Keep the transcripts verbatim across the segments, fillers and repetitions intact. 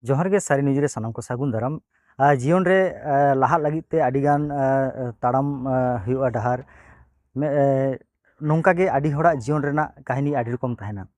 ᱡᱚᱦᱟᱨ ᱜᱮ, ᱥᱟᱹᱨᱤ ᱱᱤᱭᱩᱡᱽ ᱨᱮ ᱥᱟᱱᱟᱢ ᱠᱚ ᱥᱟᱹᱜᱩᱱ ᱫᱟᱨᱟᱢ᱾ ᱟᱨ ᱡᱤᱭᱚᱱ ᱨᱮ, ᱟᱨ, ᱞᱟᱦᱟᱜ ᱞᱟᱹᱜᱤᱫ ᱛᱮ ᱟᱹᱰᱤᱜᱟᱱ, ᱟᱨ, ᱛᱟᱲᱟᱢ, ᱟᱨ, ᱦᱩᱭᱩᱜᱼᱟ ᱰᱟᱦᱟᱨ᱾ ᱢᱮ-, ᱟᱨ, ᱱᱚᱝᱠᱟ ᱜᱮ ᱟᱹᱰᱤ ᱦᱚᱲᱟᱜ ᱡᱤᱭᱚᱱ ᱨᱮᱱᱟᱜ ᱠᱟᱹᱦᱱᱤ ᱟᱹᱰᱤ ᱨᱚᱠᱚᱢ ᱛᱟᱦᱮᱱᱟ᱾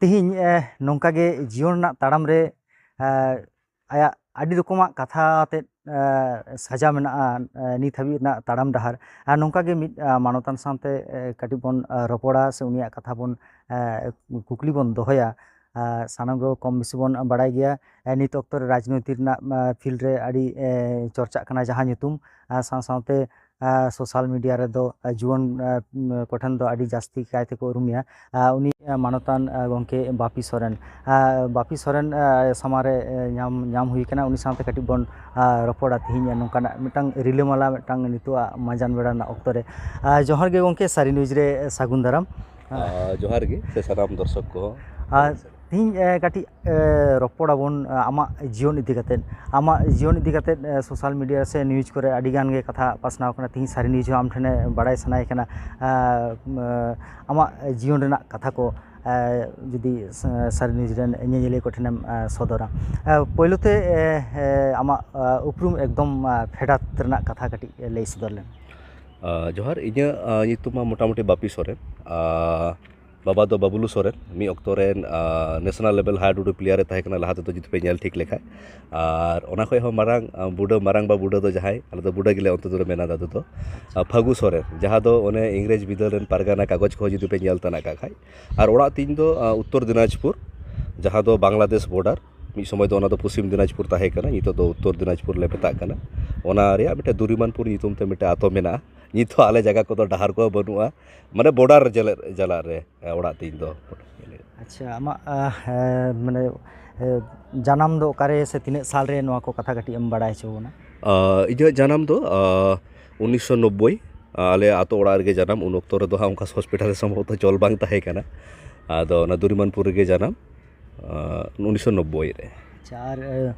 ᱛᱮᱦᱮᱧ, ᱟᱨ, ᱱᱚᱝᱠᱟ ᱜᱮ ᱡᱤᱭᱚᱱ ᱨᱮᱱᱟᱜ ᱛᱟᱲᱟᱢ ᱨᱮ, ᱟᱨ, ᱟᱭᱟᱜ ᱟᱹᱰᱤ ᱨᱚᱠᱚᱢᱟᱜ ᱠᱟᱛᱷᱟ ᱟᱛᱮᱫ, ᱟᱨ, ᱥᱟᱡᱟᱣ ᱢᱮᱱᱟᱜᱼᱟ, ᱟᱨ, ᱱᱤᱛ ᱦᱟᱹᱵᱤᱡ ᱨᱮᱱᱟᱜ ᱛᱟᱲᱟᱢ ᱰᱟᱦᱟᱨ᱾ ᱟᱨ ᱱᱚᱝᱠᱟ ᱜᱮ ᱢᱤᱫ, ᱟᱨ, ᱢᱟᱱᱚᱛᱟᱱ ᱥᱟᱶᱛᱮ, ᱟᱨ, ᱠᱟᱹᱴᱤᱡ ᱵᱚᱱ, ᱟᱨ, ᱨᱚᱯᱚᱲᱟ ᱥᱮ ᱩᱱᱤᱭᱟᱜ ᱠᱟᱛᱷᱟ ᱵᱚᱱ, ᱟᱨ, ᱠᱩᱠᱞᱤ ᱵᱚᱱ ᱫᱚᱦᱚᱭᱟ᱾ ᱟᱨ ᱥᱟᱱᱟᱢ ᱜᱮ ᱠᱚᱢ ᱵᱮᱥᱤ ᱵᱚᱱ ᱵᱟᱲᱟᱭ ᱜᱮᱭᱟ᱾ ᱟᱨ ᱱᱤᱛ ᱚᱠᱛᱚ ᱨᱮ ᱨᱟᱡᱽᱱᱳᱭᱛᱤᱠ ᱨᱮᱱᱟᱜ, ᱟᱨ, ᱯᱷᱤᱞᱰ ᱨᱮ ᱟᱹᱰᱤ, ᱟᱨ, ᱪᱚᱨᱪᱟᱜ ᱠᱟᱱᱟ ᱡᱟᱦᱟᱸ ᱧᱩᱛᱩᱢ, ᱟᱨ ᱥᱟᱶ ᱥᱟᱶᱛᱮ, ᱟᱨ ᱥᱳᱥᱟᱞ ᱢᱤᱰᱤᱭᱟ ᱨᱮᱫᱚ, ᱟᱨ ᱡᱩᱣᱟᱹᱱ, ᱟᱨ, ᱠᱚᱴᱷᱮᱱ ᱫᱚ ᱟᱹᱰᱤ ᱡᱟᱹᱥᱛᱤ ᱠᱟᱭ ᱛᱮᱠᱚ ᱩᱨᱩᱢᱮᱭᱟ᱾ ᱟᱨ ᱩᱱᱤ, ᱟᱨ ᱢᱟᱱᱚᱛᱟᱱ, ᱟᱨ ᱜᱚᱢᱠᱮ ᱵᱟᱯᱤ ᱥᱚᱨᱮᱱ, ᱟᱨ ᱵᱟᱯᱤ ᱥᱚᱨᱮᱱ, ᱟᱨ ᱥᱟᱢᱟᱝ ᱨᱮ, ᱟᱨ ᱧᱟᱢ, ᱧᱟᱢ ᱦᱩᱭ ᱠᱟᱱᱟ᱾ ᱩᱱᱤ ᱥᱟᱶᱛᱮ ᱠᱟᱹᱴᱤᱡ ᱵᱚᱱ, ᱟᱨ ᱨᱚᱯᱚᱲᱟ ᱛᱮᱦᱮᱧ ᱱᱚᱝᱠᱟᱱᱟᱜ ᱢᱤᱫᱴᱟᱝ ᱨᱤᱞᱟᱹᱢᱟᱞᱟ ᱢᱤᱫᱴᱟᱝ ᱱᱤᱛᱚᱜᱟᱜ ᱢᱟᱸᱡᱟᱱ ᱵᱮᱲᱟ ᱨᱮᱱᱟᱜ ᱚᱠᱛᱚ ᱨᱮ᱾ ᱟᱨ ᱡᱚᱦᱟᱨ ᱜᱮ ᱜᱚᱢᱠᱮ, ᱥᱟᱹᱨᱤ ᱱᱤᱭᱩᱡᱽ ᱨᱮ ᱥᱟᱹᱜᱩᱱ ᱫᱟᱨᱟᱢ᱾ ᱟᱨ ᱡᱚᱦᱟᱨ ᱜᱮ ᱥᱮ ᱥᱟᱱᱟᱢ ᱫᱚᱨᱥᱚᱠ ᱠᱚ᱾ ᱟᱨ ᱛᱮᱦᱮᱧ, ᱟᱨ ᱠᱟᱹᱴᱤᱡ, ᱟᱨ ᱨᱚᱯᱚᱲ ᱟᱵᱚᱱ, ᱟᱨ ᱟᱢᱟᱜ ᱡᱤᱭᱚᱱ ᱤᱫᱤ ᱠᱟᱛᱮᱫ, ᱟᱢᱟᱜ ᱡᱤᱭᱚᱱ ᱤᱫᱤ ᱠᱟᱛᱮᱫ, ᱟᱨ ᱥᱳᱥᱟᱞ ᱢᱤᱰᱤᱭᱟ ᱥᱮ ᱱᱤᱭᱩᱡᱽ ᱠᱚᱨᱮ ᱟᱹᱰᱤ ᱜᱟᱱ ᱜᱮ ᱠᱟᱛᱷᱟ ᱯᱟᱥᱱᱟᱣ ᱠᱟᱱᱟ᱾ ᱛᱮᱦᱮᱧ ᱥᱟᱹᱨᱤ ᱱᱤᱭᱩᱡᱽ ᱦᱚᱸ ᱟᱢ ᱴᱷᱮᱱᱮ ᱵᱟᱲᱟᱭ ᱥᱟᱱᱟᱭᱮ ᱠᱟᱱᱟ, ᱟᱨ, ᱟᱨ ᱟᱢᱟᱜ ᱡᱤᱭᱚᱱ ᱨᱮᱱᱟᱜ ᱠᱟᱛᱷᱟ ᱠᱚ, ᱟᱨ ᱡᱩᱫᱤ ᱥᱟ-, ᱥᱟᱹᱨᱤ ᱱᱤᱭᱩᱡᱽ ᱨᱮᱱ ᱧᱮᱧᱮᱞᱤᱭᱟᱹ ᱠᱚᱴᱷᱮᱱᱮᱢ, ᱟᱨ ᱥᱚᱫᱚᱨᱟ᱾ ᱟᱨ ᱯᱳᱭᱞᱳ ᱛᱮ, ᱟᱨ, ᱟᱨ ᱟᱢᱟᱜ, ᱟᱨ ᱩᱯᱨᱩᱢ ᱮᱠᱫᱚᱢ, ᱟᱨ ᱯᱷᱮᱰᱟᱛ ᱨᱮᱱᱟᱜ ᱠᱟᱛᱷᱟ ᱠᱟᱹᱴᱤᱡ ᱞᱟᱹᱭ ᱥᱚᱫᱚᱨ ᱞᱮᱢ᱾ ᱟᱨ ᱡᱚᱦᱟᱨ, ᱤᱧᱟᱹᱜ, ᱟᱨ ᱧᱩᱛᱩᱢ ᱢᱟ ᱢᱚᱴᱟᱢᱩᱴᱤ ᱵᱟᱯᱤ ᱥᱚᱨᱮᱱ᱾ ᱟᱨ ᱵᱟᱵᱟ ᱫᱚ ᱵᱟᱵᱞᱩ ᱥᱚᱨᱮᱱ, ᱢᱤᱫ ᱚᱠᱛᱚ ᱨᱮᱱ, ᱟᱨ, ᱱᱮᱥᱚᱱᱟᱞ ᱞᱮᱵᱮᱞ ᱦᱟᱭ ᱰᱩᱰᱩ ᱯᱞᱮᱭᱟᱨ ᱮ ᱛᱟᱦᱮᱸ ᱠᱟᱱᱟ ᱞᱟᱦᱟ ᱛᱮᱫᱚ, ᱡᱩᱫᱤ ᱯᱮ ᱧᱮᱞ ᱴᱷᱤᱠ ᱞᱮᱠᱷᱟᱡ᱾ ᱟᱨ ᱚᱱᱟ ᱠᱷᱚᱡ ᱦᱚᱸ ᱢᱟᱨᱟᱝ, ᱟᱨ ᱵᱩᱰᱟᱹ, ᱢᱟᱨᱟᱝ ᱵᱟ ᱵᱩᱰᱟᱹ ᱫᱚ ᱡᱟᱦᱟᱸᱭ, ᱟᱞᱮ ᱫᱚ ᱵᱩᱰᱟᱹ ᱜᱮᱞᱮ ᱚᱱᱛᱮ ᱫᱚᱞᱮ ᱢᱮᱱᱟ ᱫᱟᱫᱩ ᱫᱚ, ᱟᱨ ᱯᱷᱟᱹᱜᱩ ᱥᱚᱨᱮᱱ, ᱡᱟᱦᱟᱸ ᱫᱚ ᱚᱱᱮ ᱤᱝᱨᱮᱡᱽ ᱵᱤᱫᱟᱹᱞ ᱨᱮᱱ ᱯᱟᱨᱜᱟᱱᱟ ᱠᱟᱜᱚᱡᱽ ᱠᱚᱦᱚᱸ ᱡᱩᱫᱤ ᱯᱮ ᱧᱮᱞ ᱛᱟᱱᱟᱜ ᱠᱟᱜ ᱠᱷᱟᱡ᱾ ᱟᱨ ᱚᱲᱟᱜ ᱛᱤᱧ ᱫᱚ, ᱟᱨ ᱩᱛᱛᱚᱨ ᱫᱤᱱᱟᱡᱽᱯᱩᱨ, ᱡᱟᱦᱟᱸ ᱫᱚ ᱵᱟᱝᱞᱟᱫᱮᱥ ᱵᱚᱰᱟᱨ᱾ ᱢᱤᱫ ᱥᱚᱢᱚᱭ ᱫᱚ ᱚᱱᱟ ᱫᱚ ᱯᱚᱥᱪᱤᱢ ᱫᱤᱱᱟᱡᱽᱯᱩᱨ ᱛᱟᱦᱮᱸ ᱠᱟᱱᱟ, ᱱᱤᱛᱚᱜ ᱫᱚ ᱩᱛᱛᱚᱨ ᱫᱤᱱᱟᱡᱽᱯᱩᱨ ᱞᱮ ᱢᱮᱛᱟᱜ ᱠᱟᱱᱟ᱾ ᱚᱱᱟ ᱨᱮᱭᱟᱜ ᱢᱤᱫᱴᱮᱱ ᱫᱩᱨᱤᱢᱟᱱᱯᱩᱨ ᱧᱩᱛᱩᱢ ᱛᱮ ᱢᱤᱫᱴᱮᱱ ᱟᱛᱳ ᱢᱮᱱᱟᱜᱼᱟ᱾ ᱱᱤᱛ ᱦᱚᱸ ᱟᱞᱮ ᱡᱟᱭᱜᱟ ᱠᱚᱫᱚ ᱰᱟᱦᱟᱨ ᱠᱚ ᱵᱟᱹᱱᱩᱜᱼᱟ, ᱢᱟᱱᱮ ᱵᱚᱰᱟᱨ ᱡᱟᱞᱟ-, ᱡᱟᱞᱟ ᱨᱮ, ᱮ, ᱚᱲᱟᱜ ᱛᱤᱧ ᱫᱚ᱾ ᱟᱪᱪᱷᱟ, ᱟᱢᱟᱜ, ᱟ, ᱮ, ᱢᱟᱱᱮ, ᱮ, ᱡᱟᱱᱟᱢ ᱫᱚ ᱚᱠᱟᱨᱮ ᱥᱮ ᱛᱤᱱᱟᱹᱜ ᱥᱟᱞ ᱨᱮ, ᱱᱚᱣᱟ ᱠᱚ ᱠᱟᱛᱷᱟ ᱠᱟᱹᱴᱤᱡ ᱮᱢ ᱵᱟᱲᱟᱭ ᱦᱚᱪᱚ ᱵᱚᱱᱟ? ᱟ, ᱤᱧᱟᱹᱜ ᱡᱟᱱᱟᱢ ᱫᱚ, ᱟ, ᱩᱱᱤᱥᱥᱚ ᱱᱚᱵᱵᱳᱭ, ᱟ, ᱟᱞᱮ ᱟᱛᱳ ᱚᱲᱟᱜ ᱨᱮᱜᱮ ᱡᱟᱱᱟᱢ᱾ ᱩᱱ ᱚᱠᱛᱚ ᱨᱮᱫᱚ ᱦᱟᱸᱜ ᱚᱱᱠᱟ ᱦᱚᱥᱯᱤᱴᱟᱞ ᱨᱮ ᱥᱚᱢᱵᱷᱚᱵᱚᱛᱚ ᱪᱚᱞ ᱵᱟᱝ ᱛᱟᱦᱮᱸ ᱠᱟᱱᱟ᱾ ᱟᱫᱚ ᱚᱱᱟ ᱫᱩᱨᱤᱢᱟᱱᱯᱩᱨ ᱨᱮᱜᱮ ᱡᱟᱱᱟᱢ, ᱟ, ᱩᱱᱤᱥᱥᱚ ᱱᱚᱵᱵᱳᱭ ᱨᱮ᱾ ᱟᱪᱪᱷᱟ, ᱟᱨ, ᱮ,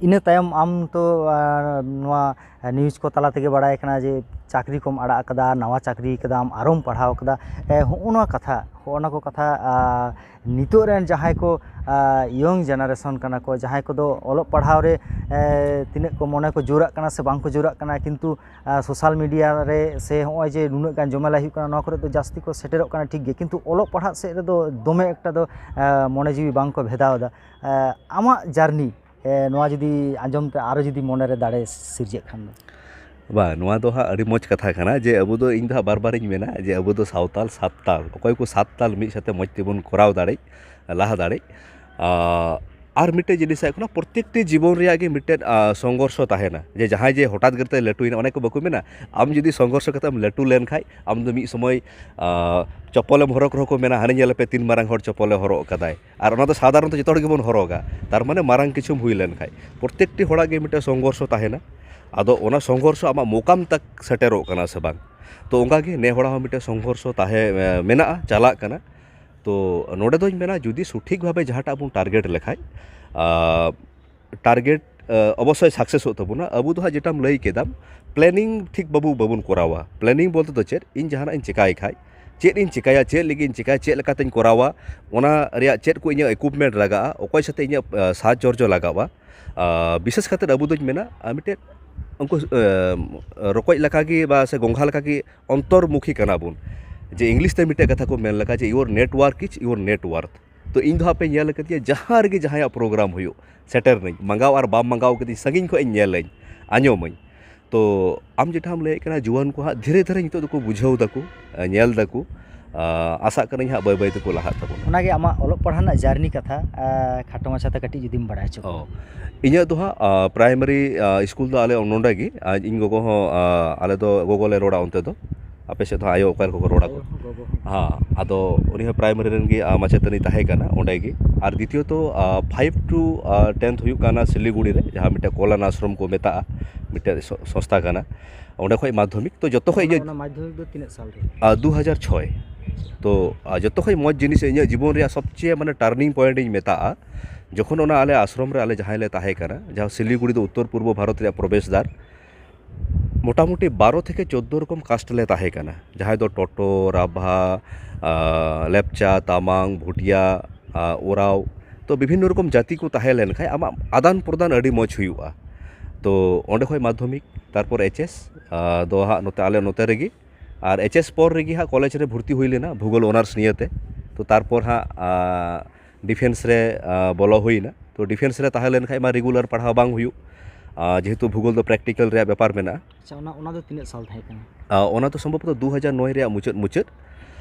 ᱤᱱᱟᱹ ᱛᱟᱭᱚᱢ ᱟᱢ ᱛᱚ, ᱟᱨ ᱱᱚᱣᱟ news ᱠᱚ ᱛᱟᱞᱟ ᱛᱮᱜᱮ ᱵᱟᱲᱟᱭ ᱠᱟᱱᱟ ᱡᱮ ᱪᱟᱹᱠᱨᱤ ᱠᱚᱢ ᱟᱲᱟᱜ ᱟᱠᱟᱫᱟ, ᱱᱟᱣᱟ ᱪᱟᱹᱠᱨᱤ ᱠᱟᱫᱟᱢ, ᱟᱨᱚᱢ ᱯᱟᱲᱦᱟᱣ ᱠᱟᱫᱟ᱾ ᱮ, ᱦᱚᱸᱜᱼᱚ ᱱᱚᱣᱟ ᱠᱟᱛᱷᱟ, ᱦᱚᱸᱜᱼᱚ ᱱᱟ ᱠᱚ ᱠᱟᱛᱷᱟ, ᱟ, ᱱᱤᱛᱚᱜ ᱨᱮᱱ ᱡᱟᱦᱟᱸᱭ ᱠᱚ, ᱟ, young generation ᱠᱟᱱᱟ ᱠᱚ, ᱡᱟᱦᱟᱸᱭ ᱠᱚᱫᱚ ᱚᱞᱚᱜ ᱯᱟᱲᱦᱟᱣ ᱨᱮ, ᱮ, ᱛᱤᱱᱟᱹᱜ ᱠᱚ ᱢᱚᱱᱮ ᱠᱚ ᱡᱳᱨᱟᱜ ᱠᱟᱱᱟ ᱥᱮ ᱵᱟᱝ ᱠᱚ ᱡᱳᱨᱟᱜ ᱠᱟᱱᱟ, ᱠᱤᱱᱛᱩ, ᱟ, social media ᱨᱮ ᱥᱮ ᱦᱚᱸᱜᱼᱚᱭ ᱡᱮ ᱱᱩᱱᱟᱹᱜ ᱜᱟᱱ ᱡᱚᱢᱮᱞᱟᱭ ᱦᱩᱭᱩᱜ ᱠᱟᱱᱟ, ᱱᱚᱣᱟ ᱠᱚᱨᱮ ᱫᱚ ᱡᱟᱹᱥᱛᱤ ᱠᱚ ᱥᱮᱴᱮᱨᱚᱜ ᱠᱟᱱᱟ, ᱴᱷᱤᱠ ᱜᱮ, ᱠᱤᱱᱛᱩ ᱚᱞᱚᱜ ᱯᱟᱲᱦᱟᱜ ᱥᱮᱫ ᱨᱮᱫᱚ ᱫᱚᱢᱮ ᱮᱠᱴᱟ ᱫᱚ, ᱟ, ᱢᱚᱱᱮ ᱡᱤᱣᱤ ᱵᱟᱝ ᱠᱚ ᱵᱷᱮᱫᱟᱣ ᱮᱫᱟ᱾ ᱮ, ᱟᱢᱟᱜ journey, ᱮ, ᱱᱚᱣᱟ ᱡᱩᱫᱤ ᱟᱸᱡᱚᱢ ᱛᱮ ᱟᱨᱚ ᱡᱩᱫᱤ ᱢᱚᱱᱮ ᱨᱮ ᱫᱟᱲᱮ ᱥᱤᱨᱡᱟᱹᱜ ᱠᱷᱟᱱ ᱫᱚ? ᱵᱟᱝ, ᱱᱚᱣᱟ ᱫᱚ ᱦᱟᱸᱜ ᱟᱹᱰᱤ ᱢᱚᱡᱽ ᱠᱟᱛᱷᱟ ᱠᱟᱱᱟ ᱡᱮ ᱟᱵᱚ ᱫᱚ, ᱤᱧ ᱫᱚ ᱦᱟᱸᱜ ᱵᱟᱨ ᱵᱟᱨᱤᱧ ᱢᱮᱱᱟ ᱡᱮ ᱟᱵᱚ ᱫᱚ ᱥᱟᱶᱛᱟᱞ ᱥᱟᱛ ᱛᱟᱞ, ᱚᱠᱚᱭ ᱠᱚ ᱥᱟᱛ ᱛᱟᱞ ᱢᱤᱫ ᱥᱟᱛᱮ ᱢᱚᱡᱽ ᱛᱮᱵᱚᱱ ᱠᱚᱨᱟᱣ ᱫᱟᱲᱮᱜ, ᱞᱟᱦᱟ ᱫᱟᱲᱮᱜ᱾ ᱟ, ᱟᱨ ᱢᱤᱫᱴᱮᱡ ᱡᱤᱱᱤᱥ ᱦᱩᱭᱩᱜ ᱠᱟᱱᱟ, ᱯᱨᱚᱛᱮᱠᱴᱤ ᱡᱤᱵᱚᱱ ᱨᱮᱭᱟᱜ ᱜᱮ ᱢᱤᱫᱴᱮᱡ, ᱟ, ᱥᱚᱝᱜᱷᱚᱨᱥᱚ ᱛᱟᱦᱮᱱᱟ᱾ ᱡᱮ ᱡᱟᱦᱟᱸᱭ ᱡᱮ ᱦᱚᱴᱟᱛ ᱠᱟᱨᱛᱮ ᱞᱟᱹᱴᱩᱭᱮᱱᱟ, ᱚᱱᱮ ᱠᱚ ᱵᱟᱠᱚ ᱢᱮᱱᱟ, ᱟᱢ ᱡᱩᱫᱤ ᱥᱚᱝᱜᱷᱚᱨᱥᱚ ᱠᱟᱛᱮᱢ ᱞᱟᱹᱴᱩ ᱞᱮᱱᱠᱷᱟᱡ, ᱟᱢ ᱫᱚ ᱢᱤᱫ ᱥᱚᱢᱚᱭ, ᱟ, ᱪᱚᱯᱚᱞᱮᱢ ᱦᱚᱨᱚᱜ ᱨᱮᱦᱚᱸ ᱠᱚ ᱢᱮᱱᱟ, "ᱦᱟᱱᱮ ᱧᱮᱞᱮᱯᱮ, ᱛᱤᱱ ᱢᱟᱨᱟᱝ ᱦᱚᱲ ᱪᱚᱯᱚᱞᱮ ᱦᱚᱨᱚᱜ ᱠᱟᱫᱟᱭ᱾" ᱟᱨ ᱚᱱᱟ ᱫᱚ ᱥᱟᱫᱷᱟᱨᱚᱱᱛᱚ ᱡᱚᱛᱚ ᱦᱚᱲ ᱜᱮᱵᱚᱱ ᱦᱚᱨᱚᱜᱟ, ᱛᱟᱨ ᱢᱟᱱᱮ ᱢᱟᱨᱟᱝ ᱠᱤᱪᱷᱩᱢ ᱦᱩᱭ ᱞᱮᱱᱠᱷᱟᱡ᱾ ᱯᱨᱚᱛᱮᱠᱴᱤ ᱦᱚᱲᱟᱜ ᱜᱮ ᱢᱤᱫᱴᱮᱱ ᱥᱚᱝᱜᱷᱚᱨᱥᱚ ᱛᱟᱦᱮᱱᱟ᱾ ᱟᱫᱚ ᱚᱱᱟ ᱥᱚᱝᱜᱷᱚᱨᱥᱚ ᱟᱢᱟᱜ ᱢᱚᱠᱟᱢ ᱛᱟᱠ ᱥᱮᱴᱮᱨᱚᱜ ᱠᱟᱱᱟ ᱥᱮ ᱵᱟᱝ? ᱛᱚ ᱚᱱᱠᱟ ᱜᱮ ᱱᱮ ᱦᱚᱲᱟᱜ ᱦᱚᱸ ᱢᱤᱫᱴᱮᱱ ᱥᱚᱝᱜᱷᱚᱨᱥᱚ ᱛᱟᱦᱮᱸ, ᱮ, ᱢᱮᱱᱟᱜᱼᱟ, ᱪᱟᱞᱟᱜ ᱠᱟᱱᱟ᱾ ᱛᱚ ᱱᱚᱰᱮ ᱫᱚᱧ ᱢᱮᱱᱟ, ᱡᱩᱫᱤ ᱥᱚᱴᱷᱤᱠ ᱵᱷᱟᱵᱮ ᱡᱟᱦᱟᱸᱴᱟᱜ ᱵᱚᱱ target ᱞᱮᱠᱷᱟᱡ, ᱟ, target, ᱟ, ᱚᱵᱚᱥᱥᱳᱭ success ᱚᱜ ᱛᱟᱵᱚᱱᱟ᱾ ᱟᱵᱚ ᱫᱚ ᱦᱟᱸᱜ ᱡᱮᱴᱟᱢ ᱞᱟᱹᱭ ᱠᱮᱫᱟᱢ, planning ᱴᱷᱤᱠ ᱵᱟᱵᱚ, ᱵᱟᱵᱚᱱ ᱠᱚᱨᱟᱣᱟ᱾ Planning ᱵᱚᱞᱛᱮ ᱫᱚ ᱪᱮᱫ? ᱤᱧ ᱡᱟᱦᱟᱱᱟᱜ ᱤᱧ ᱪᱮᱠᱟᱭ ᱠᱷᱟᱡ, ᱪᱮᱫ ᱤᱧ ᱪᱮᱠᱟᱭᱟ, ᱪᱮᱫ ᱞᱟᱹᱜᱤᱫ ᱤᱧ ᱪᱮᱠᱟᱭᱟ, ᱪᱮᱫ ᱞᱮᱠᱟᱛᱤᱧ ᱠᱚᱨᱟᱣᱟ, ᱚᱱᱟ ᱨᱮᱭᱟᱜ ᱪᱮᱫ ᱠᱚ ᱤᱧᱟᱹᱜ equipment ᱞᱟᱜᱟᱜᱼᱟ, ᱚᱠᱚᱭ ᱥᱟᱛᱮ ᱤᱧᱟᱹᱜ, ᱟ, ᱥᱟᱡᱽ ᱪᱚᱨᱡᱚ ᱞᱟᱜᱟᱜᱼᱟ, ᱟ, ᱵᱤᱥᱮᱥ ᱠᱟᱛᱮ ᱟᱵᱚ ᱫᱚᱧ ᱢᱮᱱᱟ, ᱟ, ᱢᱤᱫᱴᱮᱡ ᱩᱱᱠᱩ, ᱟ, ᱨᱚᱠᱚᱡ ᱞᱮᱠᱟᱜᱮ ᱵᱟ ᱥᱮ ᱜᱚᱝᱜᱷᱟ ᱞᱮᱠᱟᱜᱮ ᱚᱱᱛᱚᱨᱢᱩᱠᱷᱤ ᱠᱟᱱᱟ ᱵᱚᱱ᱾ ᱡᱮ English ᱛᱮ ᱢᱤᱫᱴᱮᱡ ᱠᱟᱛᱷᱟ ᱠᱚ ᱢᱮᱱ ᱞᱮᱠᱟ ᱡᱮ, "Your network is your net worth." ᱛᱚ ᱤᱧ ᱫᱚ ᱦᱟᱸᱜ ᱯᱮ ᱧᱮᱞ ᱟᱠᱟᱫᱤᱧᱟ, ᱡᱟᱦᱟᱸ ᱨᱮᱜᱮ ᱡᱟᱦᱟᱸᱭᱟᱜ program ᱦᱩᱭᱩᱜ, ᱥᱮᱴᱮᱨ ᱱᱟᱹᱧ, ᱢᱟᱸᱜᱟᱣ ᱟᱨ ᱵᱟᱢ ᱢᱟᱸᱜᱟᱣ ᱠᱟᱹᱫᱤᱧ, ᱥᱟᱺᱜᱤᱧ ᱠᱷᱚᱡ ᱤᱧ ᱧᱮᱞᱟᱹᱧ, ᱟᱸᱡᱚᱢᱟᱹᱧ᱾ ᱛᱚ ᱟᱢ ᱡᱮᱴᱟᱢ ᱞᱟᱹᱭᱮᱫ ᱠᱟᱱᱟ, ᱡᱩᱣᱟᱹᱱ ᱠᱚ ᱦᱟᱸᱜ ᱫᱷᱤᱨᱮ ᱫᱷᱤᱨᱮ ᱱᱤᱛᱚᱜ ᱫᱚᱠᱚ ᱵᱩᱡᱷᱟᱹᱣ ᱫᱟᱠᱚ, ᱧᱮᱞ ᱫᱟᱠᱚ, ᱟ, ᱟᱥᱟᱜ ᱠᱟᱹᱱᱟᱹᱧ ᱦᱟᱸᱜ ᱵᱟᱹᱭ ᱵᱟᱹᱭ ᱛᱮᱠᱚ ᱞᱟᱦᱟᱜ ᱛᱟᱵᱚᱱᱟ᱾ ᱚᱱᱟᱜᱮ ᱟᱢᱟᱜ ᱚᱞᱚᱜ ᱯᱟᱲᱦᱟᱜ ᱨᱮᱱᱟᱜ journey ᱠᱟᱛᱷᱟ, ᱟ, ᱠᱷᱟᱴᱚ ᱢᱟᱪᱷᱟ ᱛᱮ ᱠᱟᱹᱴᱤᱡ ᱡᱩᱫᱤᱢ ᱵᱟᱲᱟᱭ ᱦᱚᱪᱚ ᱠᱚᱣᱟ᱾ ᱚ, ᱤᱧᱟᱹᱜ ᱫᱚ ᱦᱟᱸᱜ, ᱟ, primary, ᱟ, ᱥᱠᱩᱞ ᱫᱚ ᱟᱞᱮ ᱱᱚᱸᱰᱮ ᱜᱮ, ᱟᱨ ᱤᱧ ᱜᱚᱜᱚ ᱦᱚᱸ, ᱟ, ᱟᱞᱮ ᱫᱚ ᱜᱚᱜᱚ ᱞᱮ ᱨᱚᱲᱟ ᱚᱱᱛᱮ ᱫᱚ, ᱟᱯᱮ ᱥᱮᱫ ᱫᱚ ᱦᱟᱸᱜ ᱟᱭᱳ ᱚᱠᱟ ᱞᱮᱠᱟ ᱠᱚ ᱨᱚᱲᱟ ᱠᱚ᱾ ᱜᱚᱜᱚ ᱦᱚᱸ᱾ ᱦᱮᱸ, ᱟᱫᱚ ᱩᱱᱤ ᱦᱚᱸ primary ᱨᱮᱱ ᱜᱮ, ᱟ, ᱢᱟᱪᱮᱛᱟᱹᱱᱤ ᱛᱟᱦᱮᱸ ᱠᱟᱱᱟ ᱚᱸᱰᱮ ᱜᱮ᱾ ᱟᱨ ᱫᱤᱛᱤᱭᱚᱛᱚ, ᱟ, five to, ᱟ, tenth ᱦᱩᱭᱩᱜ ᱠᱟᱱᱟ ᱥᱤᱞᱤᱜᱩᱲᱤ ᱨᱮ, ᱡᱟᱦᱟᱸ ᱢᱤᱫᱴᱮᱱ ᱠᱚᱞᱟᱱ ᱟᱥᱨᱚᱢ ᱠᱚ ᱢᱮᱛᱟᱜᱼᱟ, ᱢᱤᱫᱴᱮᱱ ᱥᱚ-, ᱥᱚᱝᱥᱛᱷᱟ ᱠᱟᱱᱟ᱾ ᱚᱸᱰᱮ ᱠᱷᱚᱡ ᱢᱟᱫᱽᱫᱷᱚᱢᱤᱠ᱾ ᱛᱚ ᱡᱚᱛᱚ ᱠᱷᱚᱡ ᱚᱱᱟ, ᱤᱧᱟᱹᱜ ᱚᱱᱟ ᱢᱟᱫᱽᱫᱷᱚᱢᱤᱠ ᱫᱚ ᱛᱤᱱᱟᱹᱜ ᱥᱟᱞ ᱨᱮ? ᱟ, ᱫᱩ ᱦᱟᱡᱟᱨ ᱪᱷᱚᱭ᱾ ᱛᱚ, ᱟ, ᱡᱚᱛᱚ ᱠᱷᱚᱡ ᱢᱚᱡᱽ ᱡᱤᱱᱤᱥ, ᱤᱧᱟᱹᱜ ᱡᱤᱵᱚᱱ ᱨᱮᱭᱟᱜ ᱥᱚᱵᱪᱮᱭᱮ ᱢᱟᱱᱮ turning point ᱤᱧ ᱢᱮᱛᱟᱜᱼᱟ, ᱡᱚᱠᱷᱚᱱ ᱚᱱᱟ ᱟᱞᱮ ᱟᱥᱨᱚᱢ ᱨᱮ ᱟᱞᱮ ᱡᱟᱦᱟᱸᱭ ᱞᱮ ᱛᱟᱦᱮᱸ ᱠᱟᱱᱟ, ᱡᱟᱦᱟᱸ ᱥᱤᱞᱤᱜᱩᱲᱤ ᱫᱚ ᱩᱛᱛᱚᱨ ᱯᱩᱨᱵᱚ ᱵᱷᱟᱨᱚᱛ ᱨᱮᱭᱟᱜ ᱯᱨᱚᱵᱮᱥ ᱫᱟᱨ, ᱢᱚᱴᱟᱢᱩᱴᱤ ᱵᱟᱨᱚ ᱛᱷᱮᱠᱮ ᱪᱳᱫᱽᱫᱳ ᱨᱚᱠᱚᱢ ᱠᱟᱥᱴ ᱞᱮ ᱛᱟᱦᱮᱸ ᱠᱟᱱᱟ, ᱡᱟᱦᱟᱸᱭ ᱫᱚ ᱴᱳᱴᱳ, ᱨᱟᱵᱷᱟ, ᱟᱨ ᱞᱮᱯᱪᱟ, ᱛᱟᱢᱟᱝ, ᱵᱷᱩᱴᱤᱭᱟ, ᱟᱨ ᱳᱨᱟᱣ᱾ ᱛᱚ ᱵᱤᱵᱷᱤᱱᱱᱚ ᱨᱚᱠᱚᱢ ᱡᱟᱹᱛᱤ ᱠᱚ ᱛᱟᱦᱮᱸ ᱞᱮᱱᱠᱷᱟᱱ ᱟᱢᱟᱜ ᱟᱫᱟᱱ ᱯᱨᱚᱫᱟᱱ ᱟᱹᱰᱤ ᱢᱚᱡᱽ ᱦᱩᱭᱩᱜᱼᱟ᱾ ᱛᱚ ᱚᱸᱰᱮ ᱠᱷᱚᱱ ᱢᱟᱫᱽᱫᱷᱚᱢᱤᱠ, ᱛᱟᱨᱯᱚᱨ ᱮᱭᱤᱪ ᱮᱥ ᱫᱚ ᱦᱟᱸᱜ ᱱᱚᱛᱮ, ᱟᱞᱮ ᱱᱚᱛᱮ ᱨᱮᱜᱮ᱾ ᱟᱨ ᱮᱭᱤᱪ ᱮᱥ ᱯᱚᱨ ᱨᱮᱜᱮ ᱦᱟᱸᱜ ᱠᱚᱞᱮᱡᱽ ᱨᱮ ᱵᱷᱚᱨᱛᱤ ᱦᱩᱭ ᱞᱮᱱᱟ ᱵᱷᱩᱜᱳᱞ ᱚᱱᱟᱨᱥ ᱱᱤᱭᱮᱛᱮ᱾ ᱛᱚ ᱛᱟᱨᱯᱚᱨ ᱦᱟᱸᱜ ᱰᱤᱯᱷᱮᱱᱥ ᱨᱮ ᱵᱚᱞᱚ ᱦᱩᱭᱱᱟ᱾ ᱛᱚ ᱰᱤᱯᱷᱮᱱᱥ ᱨᱮ ᱛᱟᱦᱮᱸ ᱞᱮᱱᱠᱷᱟᱱ ᱢᱟ ᱨᱮᱜᱩᱞᱟᱨ ᱯᱟᱲᱦᱟᱣ ᱵᱟᱝ ᱦᱩᱭᱩᱜ, ᱡᱮᱦᱮᱛᱩ ᱵᱷᱩᱜᱳᱞ ᱫᱚ ᱯᱨᱮᱠᱴᱤᱠᱮᱞ ᱨᱮᱭᱟᱜ ᱵᱮᱯᱟᱨ ᱢᱮᱱᱟᱜᱼᱟ᱾ ᱟᱪᱪᱷᱟ, ᱚᱱᱟ ᱚᱱᱟ ᱫᱚ ᱛᱤᱱᱟᱹᱜ ᱥᱟᱞ ᱛᱟᱦᱮᱸ ᱠᱟᱱᱟ? ᱚᱱᱟ ᱫᱚ ᱥᱚᱢᱵᱷᱚᱵᱚᱛᱚ ᱫᱩ ᱦᱟᱡᱟᱨ ᱱᱚᱭ ᱨᱮᱭᱟᱜ ᱢᱩᱪᱟᱹᱫ ᱢᱩᱪᱟᱹᱫ,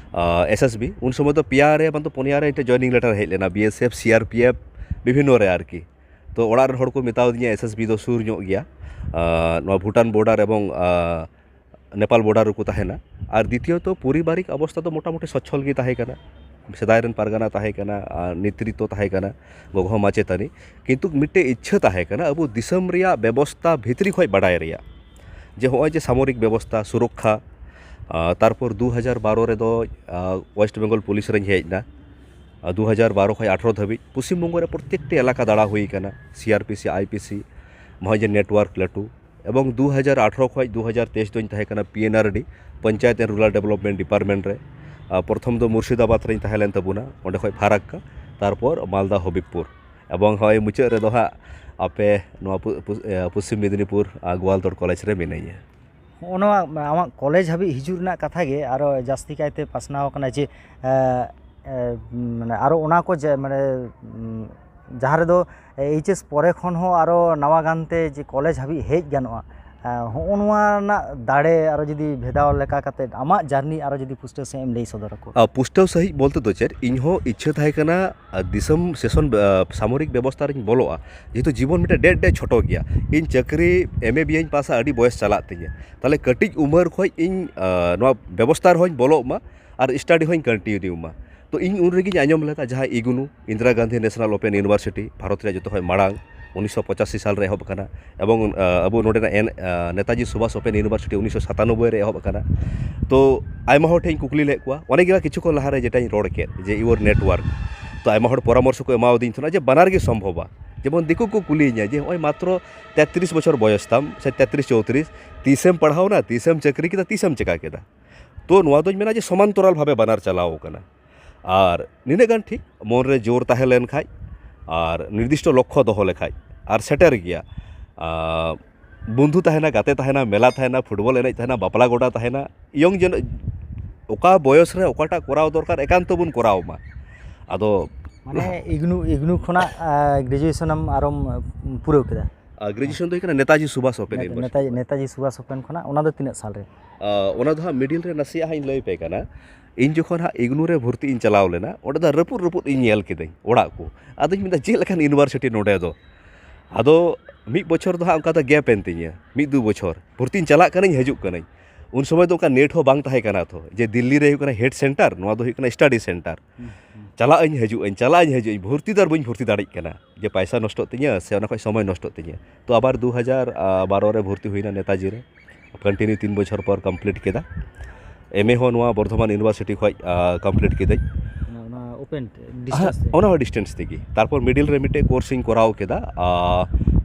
ᱮᱥ ᱮᱥ ᱵᱤ᱾ ᱩᱱ ᱥᱚᱢᱚᱭ ᱫᱚ ᱯᱮᱭᱟ ᱨᱮ ᱵᱟᱝ ᱫᱚ ᱯᱩᱱᱭᱟ ᱨᱮ ᱢᱤᱫᱴᱮᱱ ᱡᱚᱭᱱᱤᱝ ᱞᱮᱴᱟᱨ ᱦᱮᱡ ᱞᱮᱱᱟ, ᱵᱤ ᱮᱥ ᱮᱯᱷ, ᱥᱤ ᱟᱨ ᱯᱤ ᱮᱯᱷ, ᱵᱤᱵᱷᱤᱱᱱᱚ ᱨᱮ ᱟᱨᱠᱤ᱾ ᱛᱚ ᱚᱲᱟᱜ ᱨᱮᱱ ᱦᱚᱲ ᱠᱚ ᱢᱮᱛᱟᱣ ᱫᱤᱧᱟ, ᱮᱥ ᱮᱥ ᱵᱤ ᱫᱚ ᱥᱩᱨ ᱧᱚᱜ ᱜᱮᱭᱟ, ᱱᱚᱣᱟ ᱵᱷᱩᱴᱟᱱ ᱵᱚᱨᱰᱟᱨ ᱮᱵᱚᱝ ᱱᱮᱯᱟᱞ ᱵᱚᱨᱰᱟᱨ ᱨᱮᱠᱚ ᱛᱟᱦᱮᱱᱟ᱾ ᱟᱨ ᱫᱤᱛᱤᱭᱚᱛᱚ, ᱯᱟᱨᱤᱵᱟᱨᱤᱠ ᱚᱵᱚᱥᱛᱷᱟ ᱫᱚ ᱢᱚᱴᱟᱢᱩᱴᱤ ᱥᱚᱪᱷᱚᱞ ᱜᱮ ᱛᱟᱦᱮᱸ ᱠᱟᱱᱟ᱾ ᱥᱮᱫᱟᱭ ᱨᱮᱱ ᱯᱟᱨᱜᱟᱱᱟ ᱛᱟᱦᱮᱸ ᱠᱟᱱᱟ, ᱟᱨ ᱱᱮᱛᱨᱤᱛᱵᱚ ᱛᱟᱦᱮᱸ ᱠᱟᱱᱟ, ᱜᱚᱜᱚ ᱦᱚᱸ ᱢᱟᱪᱮᱛᱟᱹᱱᱤ᱾ ᱠᱤᱱᱛᱩ ᱢᱤᱫᱴᱮᱡ ᱤᱪᱪᱷᱟᱹ ᱛᱟᱦᱮᱸ ᱠᱟᱱᱟ ᱟᱵᱚ ᱫᱤᱥᱚᱢ ᱨᱮᱭᱟᱜ ᱵᱮᱵᱚᱥᱛᱷᱟ ᱵᱷᱤᱛᱨᱤ ᱠᱷᱚᱱ ᱵᱟᱰᱟᱭ ᱨᱮᱭᱟᱜ, ᱡᱮ ᱦᱚᱸᱜᱼᱚᱭ ᱡᱮ ᱥᱟᱢᱚᱨᱤᱠ ᱵᱮᱵᱚᱥᱛᱷᱟ, ᱥᱩᱨᱚᱠᱠᱷᱟ᱾ ᱛᱟᱨᱯᱚᱨ ᱫᱩ ᱦᱟᱡᱟᱨ ᱵᱟᱨᱚ ᱨᱮᱫᱚ ᱳᱭᱮᱥᱴ ᱵᱮᱝᱜᱚᱞ ᱯᱩᱞᱤᱥ ᱨᱮᱧ ᱦᱮᱡ ᱮᱱᱟ᱾ ᱫᱩ ᱦᱟᱡᱟᱨ ᱵᱟᱨᱚ ᱠᱷᱚᱱ ᱟᱴᱷᱨᱚ ᱫᱷᱟᱹᱵᱤᱡ ᱯᱚᱥᱪᱤᱢ ᱵᱚᱝᱜᱚ ᱨᱮ ᱯᱨᱚᱛᱛᱮᱠᱴᱤ ᱮᱞᱟᱠᱟ ᱫᱟᱬᱟ ᱦᱩᱭ ᱟᱠᱟᱱᱟ, C R P C, I P C, ᱢᱚᱦᱟᱡᱚᱱ ᱱᱮᱴᱣᱟᱨᱠ ᱞᱟᱹᱴᱩ᱾ ᱮᱵᱚᱝ ᱫᱩ ᱦᱟᱡᱟᱨ ᱟᱴᱷᱨᱚ ᱠᱷᱚᱱ ᱫᱩ ᱦᱟᱡᱟᱨ ᱛᱮᱭᱤᱥ ᱫᱚᱧ ᱛᱟᱦᱮᱸ ᱠᱟᱱᱟ P N R D, panchayat and rural development department ᱨᱮ᱾ ᱯᱨᱚᱛᱷᱚᱢ ᱫᱚ ᱢᱩᱨᱥᱤᱫᱟᱵᱟᱫᱽ ᱨᱮᱧ ᱛᱟᱦᱮᱸ ᱞᱮᱱ ᱛᱟᱵᱚᱱᱟ, ᱚᱸᱰᱮ ᱠᱷᱚᱱ ᱯᱷᱟᱨᱟᱠᱠᱟ, ᱛᱟᱨᱯᱚᱨ ᱢᱟᱞᱫᱟ ᱦᱚᱵᱤᱵᱽᱯᱩᱨ᱾ ᱮᱵᱚᱝ ᱦᱚᱸᱜᱼᱚᱭ ᱢᱩᱪᱟᱹᱫ ᱨᱮᱫᱚ ᱦᱟᱸᱜ ᱟᱯᱮ ᱱᱚᱣᱟ ᱯᱚᱥᱪᱤᱢ ᱢᱮᱫᱽᱱᱤᱯᱩᱨ ᱜᱳᱣᱟᱞᱛᱳᱲ ᱠᱚᱞᱮᱡᱽ ᱨᱮ ᱢᱤᱱᱟᱹᱧᱟ᱾ ᱦᱚᱸᱜᱼᱚ ᱱᱚᱣᱟ ᱟᱢᱟᱜ ᱠᱚᱞᱮᱡᱽ ᱦᱟᱹᱵᱤᱡ ᱦᱤᱡᱩᱜ ᱨᱮᱱᱟᱜ ᱠᱟᱛᱷᱟ ᱜᱮ ᱟᱨᱚ ᱡᱟᱹᱥᱛᱤ ᱠᱟᱭᱛᱮ ᱯᱟᱥᱱᱟᱣ ᱟᱠᱟᱱᱟ ᱡᱮ ᱢᱟᱱᱮ ᱟᱨᱚ ᱚᱱᱟ ᱠᱚ ᱡᱮ ᱢᱟᱱᱮ ᱡᱟᱦᱟᱸ ᱨᱮᱫᱚ ᱮᱭᱤᱪ ᱮᱥ ᱯᱚᱨᱮ ᱠᱷᱚᱱ ᱦᱚᱸ ᱟᱨᱚ ᱱᱟᱣᱟ ᱜᱟᱱᱛᱮ ᱡᱮ ᱠᱚᱞᱮᱡᱽ ᱦᱟᱹᱵᱤᱡ ᱦᱮᱡ ᱜᱟᱱᱚᱜᱼᱟ, ᱦᱚᱸᱜᱼᱚ ᱱᱚᱣᱟ ᱨᱮᱱᱟᱜ ᱫᱟᱲᱮ ᱟᱨᱚ ᱡᱩᱫᱤ ᱵᱷᱮᱫᱟᱣ ᱞᱮᱠᱟ ᱠᱟᱛᱮ ᱟᱢᱟᱜ ᱡᱟᱨᱱᱤ ᱟᱨᱚ ᱡᱩᱫᱤ ᱯᱩᱥᱴᱟᱹᱣ ᱥᱟᱺᱦᱤᱡ ᱮᱢ ᱞᱟᱹᱭ ᱥᱚᱫᱚᱨ ᱟᱠᱚᱣᱟ᱾ ᱯᱩᱥᱴᱟᱹᱣ ᱥᱟᱺᱦᱤᱡ ᱵᱚᱞᱛᱮ ᱫᱚ ᱪᱮᱫ, ᱤᱧ ᱦᱚᱸ ᱤᱪᱪᱷᱟᱹ ᱛᱟᱦᱮᱸ ᱠᱟᱱᱟ ᱫᱤᱥᱚᱢ ᱥᱮᱥᱚᱱ ᱥᱟᱢᱚᱨᱤᱠ ᱵᱮᱵᱚᱥᱛᱷᱟ ᱨᱤᱧ ᱵᱚᱞᱚᱜᱼᱟ, ᱡᱮᱦᱮᱛᱩ ᱡᱤᱵᱚᱱ ᱢᱤᱫᱴᱮᱱ ᱰᱮᱴ ᱰᱮᱴ ᱪᱷᱳᱴᱳ ᱜᱮᱭᱟ᱾ ᱤᱧ ᱪᱟᱹᱠᱨᱤ ᱮᱢ ᱮ ᱵᱤᱭᱮᱧ ᱯᱟᱥᱟ ᱟᱹᱰᱤ ᱵᱚᱭᱮᱥ ᱪᱟᱞᱟᱜ ᱛᱤᱧᱟᱹ, ᱛᱟᱦᱚᱞᱮ ᱠᱟᱹᱴᱤᱡ ᱩᱢᱮᱨ ᱠᱷᱚᱱ ᱤᱧ ᱱᱚᱣᱟ ᱵᱮᱵᱚᱥᱛᱷᱟ ᱨᱮᱦᱚᱸᱧ ᱵᱚᱞᱚᱜ ᱢᱟ ᱟᱨ ᱥᱴᱟᱰᱤ ᱦᱚᱸᱧ ᱠᱚᱱᱴᱤᱱᱤᱭᱩ ᱢᱟ᱾ ᱛᱚ ᱤᱧ ᱩᱱ ᱨᱮᱜᱮᱧ ᱟᱸᱡᱚᱢ ᱞᱮᱫᱟ ᱡᱟᱦᱟᱸ ᱤᱜᱱᱩ, Indira Gandhi national open university, Bharat ᱨᱮᱭᱟᱜ ᱡᱚᱛᱚ ᱠᱷᱚᱱ ᱢᱟᱲᱟᱝ, ᱩᱱᱤᱥᱥᱚ ᱯᱚᱸᱪᱟᱥᱤ ᱥᱟᱞ ᱨᱮ ᱮᱦᱚᱵ ᱟᱠᱟᱱᱟ᱾ ᱮᱵᱚᱝ ᱟᱵᱚ ᱱᱚᱰᱮᱱᱟᱜ ᱱᱮᱛᱟᱡᱤ ᱥᱩᱵᱷᱟᱥ ᱳᱯᱮᱱ ᱤᱭᱩᱱᱤᱵᱷᱟᱨᱥᱤᱴᱤ ᱩᱱᱤᱥᱥᱚ ᱥᱟᱛᱟᱱᱚᱵᱵᱳᱭ ᱨᱮ ᱮᱦᱚᱵ ᱟᱠᱟᱱᱟ᱾ ᱛᱚ ᱟᱭᱢᱟ ᱦᱚᱲ ᱴᱷᱮᱱ ᱤᱧ ᱠᱩᱠᱞᱤ ᱞᱮᱫ ᱠᱚᱣᱟ, ᱚᱱᱮ ᱜᱮ ᱠᱤᱪᱷᱩ ᱠᱷᱚᱱ ᱞᱟᱦᱟ ᱨᱮ ᱡᱮᱴᱟᱧ ᱨᱚᱲ ᱠᱮᱫ, ᱡᱮ ᱤᱭᱩᱨ ᱱᱮᱴᱣᱟᱨᱠ, ᱛᱚ ᱟᱭᱢᱟ ᱦᱚᱲ ᱯᱚᱨᱟᱢᱚᱨᱥᱚ ᱠᱚ ᱮᱢᱟᱣᱟᱫᱤᱧ ᱛᱟᱦᱮᱱᱟ ᱡᱮ ᱵᱟᱱᱟᱨ ᱜᱮ ᱥᱚᱢᱵᱷᱚᱵᱟ᱾ ᱡᱮᱢᱚᱱ ᱫᱤᱠᱩ ᱠᱚ ᱠᱩᱞᱤᱭᱤᱧᱟ ᱡᱮ ᱱᱚᱜᱼᱚᱭ ᱢᱟᱛᱨᱚ ᱛᱮᱛᱨᱤᱥ ᱵᱚᱪᱷᱚᱨ ᱵᱚᱭᱚᱥ ᱛᱟᱢ ᱥᱮ ᱛᱮᱛᱨᱤᱥ ᱪᱳᱣᱛᱨᱤᱥ, ᱛᱤᱥᱮᱢ ᱯᱟᱲᱦᱟᱣᱱᱟ, ᱛᱤᱥᱮᱢ ᱪᱟᱹᱠᱨᱤ ᱠᱮᱫᱟ, ᱛᱤᱥᱮᱢ ᱪᱮᱠᱟ ᱠᱮᱫᱟ? ᱛᱚ ᱱᱚᱣᱟ ᱫᱚᱧ ᱢᱮᱱᱟ ᱡᱮ ᱥᱚᱢᱟᱱᱛᱚᱨᱟᱞ ᱵᱷᱟᱵᱮ ᱵᱟᱱᱟᱨ ᱪᱟᱞᱟᱣ ᱟᱠᱟᱱᱟ᱾ ᱟᱨ ᱱᱤᱱᱟᱹᱜ ᱜᱟᱱ ᱴᱷᱤᱠ ᱢᱚᱱ ᱨᱮ ᱡᱳᱨ ᱛᱟᱦᱮᱸ ᱞᱮᱱ ᱠᱷᱟᱡ ᱟᱨ ᱱᱤᱨᱫᱤᱥᱴᱚ ᱞᱚᱠᱠᱷᱚ ᱫᱚᱦᱚ ᱞᱮᱠᱷᱟᱡ ᱟᱨ ᱥᱮᱴᱮᱨ ᱜᱮᱭᱟ᱾ ᱟᱨ ᱵᱚᱱᱫᱷᱩ ᱛᱟᱦᱮᱱᱟ, ᱜᱟᱛᱮ ᱛᱟᱦᱮᱱᱟ, ᱢᱮᱞᱟ ᱛᱟᱦᱮᱱᱟ, ᱯᱷᱩᱴᱵᱚᱞ ᱮᱱᱮᱡ ᱛᱟᱦᱮᱱᱟ, ᱵᱟᱯᱞᱟ ᱜᱚᱰᱟ ᱛᱟᱦᱮᱱᱟ, ᱤᱭᱚᱝ ᱡᱮᱱ ᱚᱠᱟ ᱵᱚᱭᱚᱥ ᱨᱮ ᱚᱠᱟᱴᱟᱜ ᱠᱚᱨᱟᱣ ᱫᱚᱨᱠᱟᱨ ᱮᱠᱟᱱᱛᱚ ᱵᱚᱱ ᱠᱚᱨᱟᱣ ᱢᱟ᱾ ᱟᱫᱚ ᱢᱟᱱᱮ ᱤᱜᱽᱱᱩ ᱤᱜᱽᱱᱩ ᱠᱷᱚᱱᱟᱜ ᱜᱨᱮᱡᱩᱭᱮᱥᱚᱱ ᱮᱢ ᱟᱨᱚᱢ ᱯᱩᱨᱟᱹᱣ ᱠᱮᱫᱟ? ᱜᱨᱮᱡᱩᱭᱮᱥᱚᱱ ᱫᱚ ᱦᱩᱭᱩᱜ ᱠᱟᱱᱟ ᱱᱮᱛᱟᱡᱤ ᱥᱩᱵᱷᱟᱥ ᱳᱯᱮᱱ ᱱᱮᱛᱟᱡᱤ ᱤᱭᱩᱱᱤᱵᱷᱟᱨᱥᱤᱴᱤ᱾ ᱱᱮᱛᱟᱡᱤ ᱥᱩᱵᱷᱟᱥ ᱳᱯᱮᱱ ᱠᱷᱚᱱᱟᱜ᱾ ᱚᱱᱟ ᱫᱚ ᱛᱤᱱᱟᱹᱜ ᱥᱟᱞ ᱨᱮ? ᱟᱨ ᱚᱱᱟ ᱫᱚ ᱦᱟᱸᱜ ᱢᱤᱰᱤᱞ ᱨᱮ ᱱᱟᱥᱮᱭᱟᱜ ᱦᱟᱸᱜ ᱤᱧ ᱞᱟᱹᱭ ᱟᱯᱮ ᱠᱟᱱᱟ᱾ ᱤᱧ ᱡᱚᱠᱷᱚᱱ ᱦᱟᱸᱜ ᱤᱜᱽᱱᱩ ᱨᱮ ᱵᱷᱚᱨᱛᱤ ᱤᱧ ᱪᱟᱞᱟᱣ ᱞᱮᱱᱟ, ᱚᱸᱰᱮ ᱫᱚ ᱨᱟᱹᱯᱩᱫ ᱨᱟᱹᱯᱩᱫ ᱤᱧ ᱧᱮᱞ ᱠᱤᱫᱟᱹᱧ ᱚᱲᱟᱜ ᱠᱚ᱾ ᱟᱫᱚᱧ ᱢᱮᱱᱫᱟ, "ᱪᱮᱫ ᱞᱮᱠᱟᱱ ᱤᱭᱩᱱᱤᱵᱷᱟᱨᱥᱤᱴᱤ ᱱᱚᱰᱮ ᱫᱚ?" ᱟᱫᱚ ᱢᱤᱫ ᱵᱚᱪᱷᱚᱨ ᱫᱚ ᱦᱟᱸᱜ ᱚᱱᱠᱟ ᱫᱚ ᱜᱮᱯ ᱮᱱ ᱛᱤᱧᱟᱹ, ᱢᱤᱫ ᱫᱩ ᱵᱚᱪᱷᱚᱨ᱾ ᱵᱷᱚᱨᱛᱤᱧ ᱪᱟᱞᱟᱜ ᱠᱟᱹᱱᱟᱹᱧ, ᱦᱤᱡᱩᱜ ᱠᱟᱹᱱᱟᱹᱧ᱾ ᱩᱱ ᱥᱚᱢᱚᱭ ᱫᱚ ᱚᱱᱠᱟ ᱱᱮᱴ ᱦᱚᱸ ᱵᱟᱝ ᱛᱟᱦᱮᱸ ᱠᱟᱱᱟ ᱛᱚ, ᱡᱮ ᱫᱤᱞᱞᱤ ᱨᱮ ᱦᱩᱭᱩᱜ ᱠᱟᱱᱟ ᱦᱮᱰ ᱥᱮᱱᱴᱟᱨ, ᱱᱚᱣᱟ ᱫᱚ ᱦᱩᱭᱩᱜ ᱠᱟᱱᱟ ᱥᱴᱟᱰᱤ ᱥᱮᱱᱴᱟᱨ᱾ ᱦᱩᱸ, ᱦᱩᱸ᱾ ᱪᱟᱞᱟᱜ ᱟᱹᱧ, ᱦᱤᱡᱩᱜ ᱟᱹᱧ, ᱪᱟᱞᱟᱜ ᱟᱹᱧ, ᱦᱤᱡᱩᱜ ᱟᱹᱧ, ᱵᱷᱚᱨᱛᱤ ᱫᱚ ᱟᱨ ᱵᱟᱹᱧ ᱵᱷᱚᱨᱛᱤ ᱫᱟᱲᱮᱭᱟᱜ ᱠᱟᱱᱟ, ᱡᱮ ᱯᱟᱭᱥᱟ ᱱᱚᱥᱴᱚᱜ ᱛᱤᱧᱟᱹ ᱥᱮ ᱚᱱᱟ ᱠᱷᱚᱱ ᱥᱚᱢᱚᱭ ᱱᱚᱥᱴᱚᱜ ᱛᱤᱧᱟᱹ᱾ ᱛᱚ ᱟᱵᱟᱨ ᱫᱩ ᱦᱟᱡᱟᱨ ᱵᱟᱨᱚ ᱨᱮ ᱵᱷᱚᱨᱛᱤ ᱦᱩᱭᱱᱟ ᱱᱮᱛᱟᱡᱤ ᱨᱮ᱾ ᱠᱚᱱᱴᱤᱱᱤᱭᱩ ᱛᱤᱱ ᱵᱚᱪᱷᱚᱨ ᱯᱚᱨ ᱠᱚᱢᱯᱞᱤᱴ ᱠᱮᱫᱟ᱾ ᱮᱢ ᱮ ᱦᱚᱸ ᱱᱚᱣᱟ ᱵᱚᱨᱫᱷᱚᱢᱟᱱ ᱤᱭᱩᱱᱤᱵᱷᱟᱨᱥᱤᱴᱤ ᱠᱷᱚᱱ ᱠᱚᱢᱯᱞᱤᱴ ᱠᱤᱫᱟᱹᱧ᱾ ᱚᱱᱟ ᱳᱯᱮᱱ ᱰᱤᱥᱴᱮᱱᱥ ᱛᱮ? ᱚᱱᱟ ᱦᱚᱸ ᱰᱤᱥᱴᱮᱱᱥ ᱛᱮᱜᱮ᱾ ᱛᱟᱨᱯᱚᱨ ᱢᱤᱰᱤᱞ ᱨᱮ ᱢᱤᱫᱴᱮᱡ ᱠᱳᱨᱥ ᱤᱧ ᱠᱚᱨᱟᱣ ᱠᱮᱫᱟ,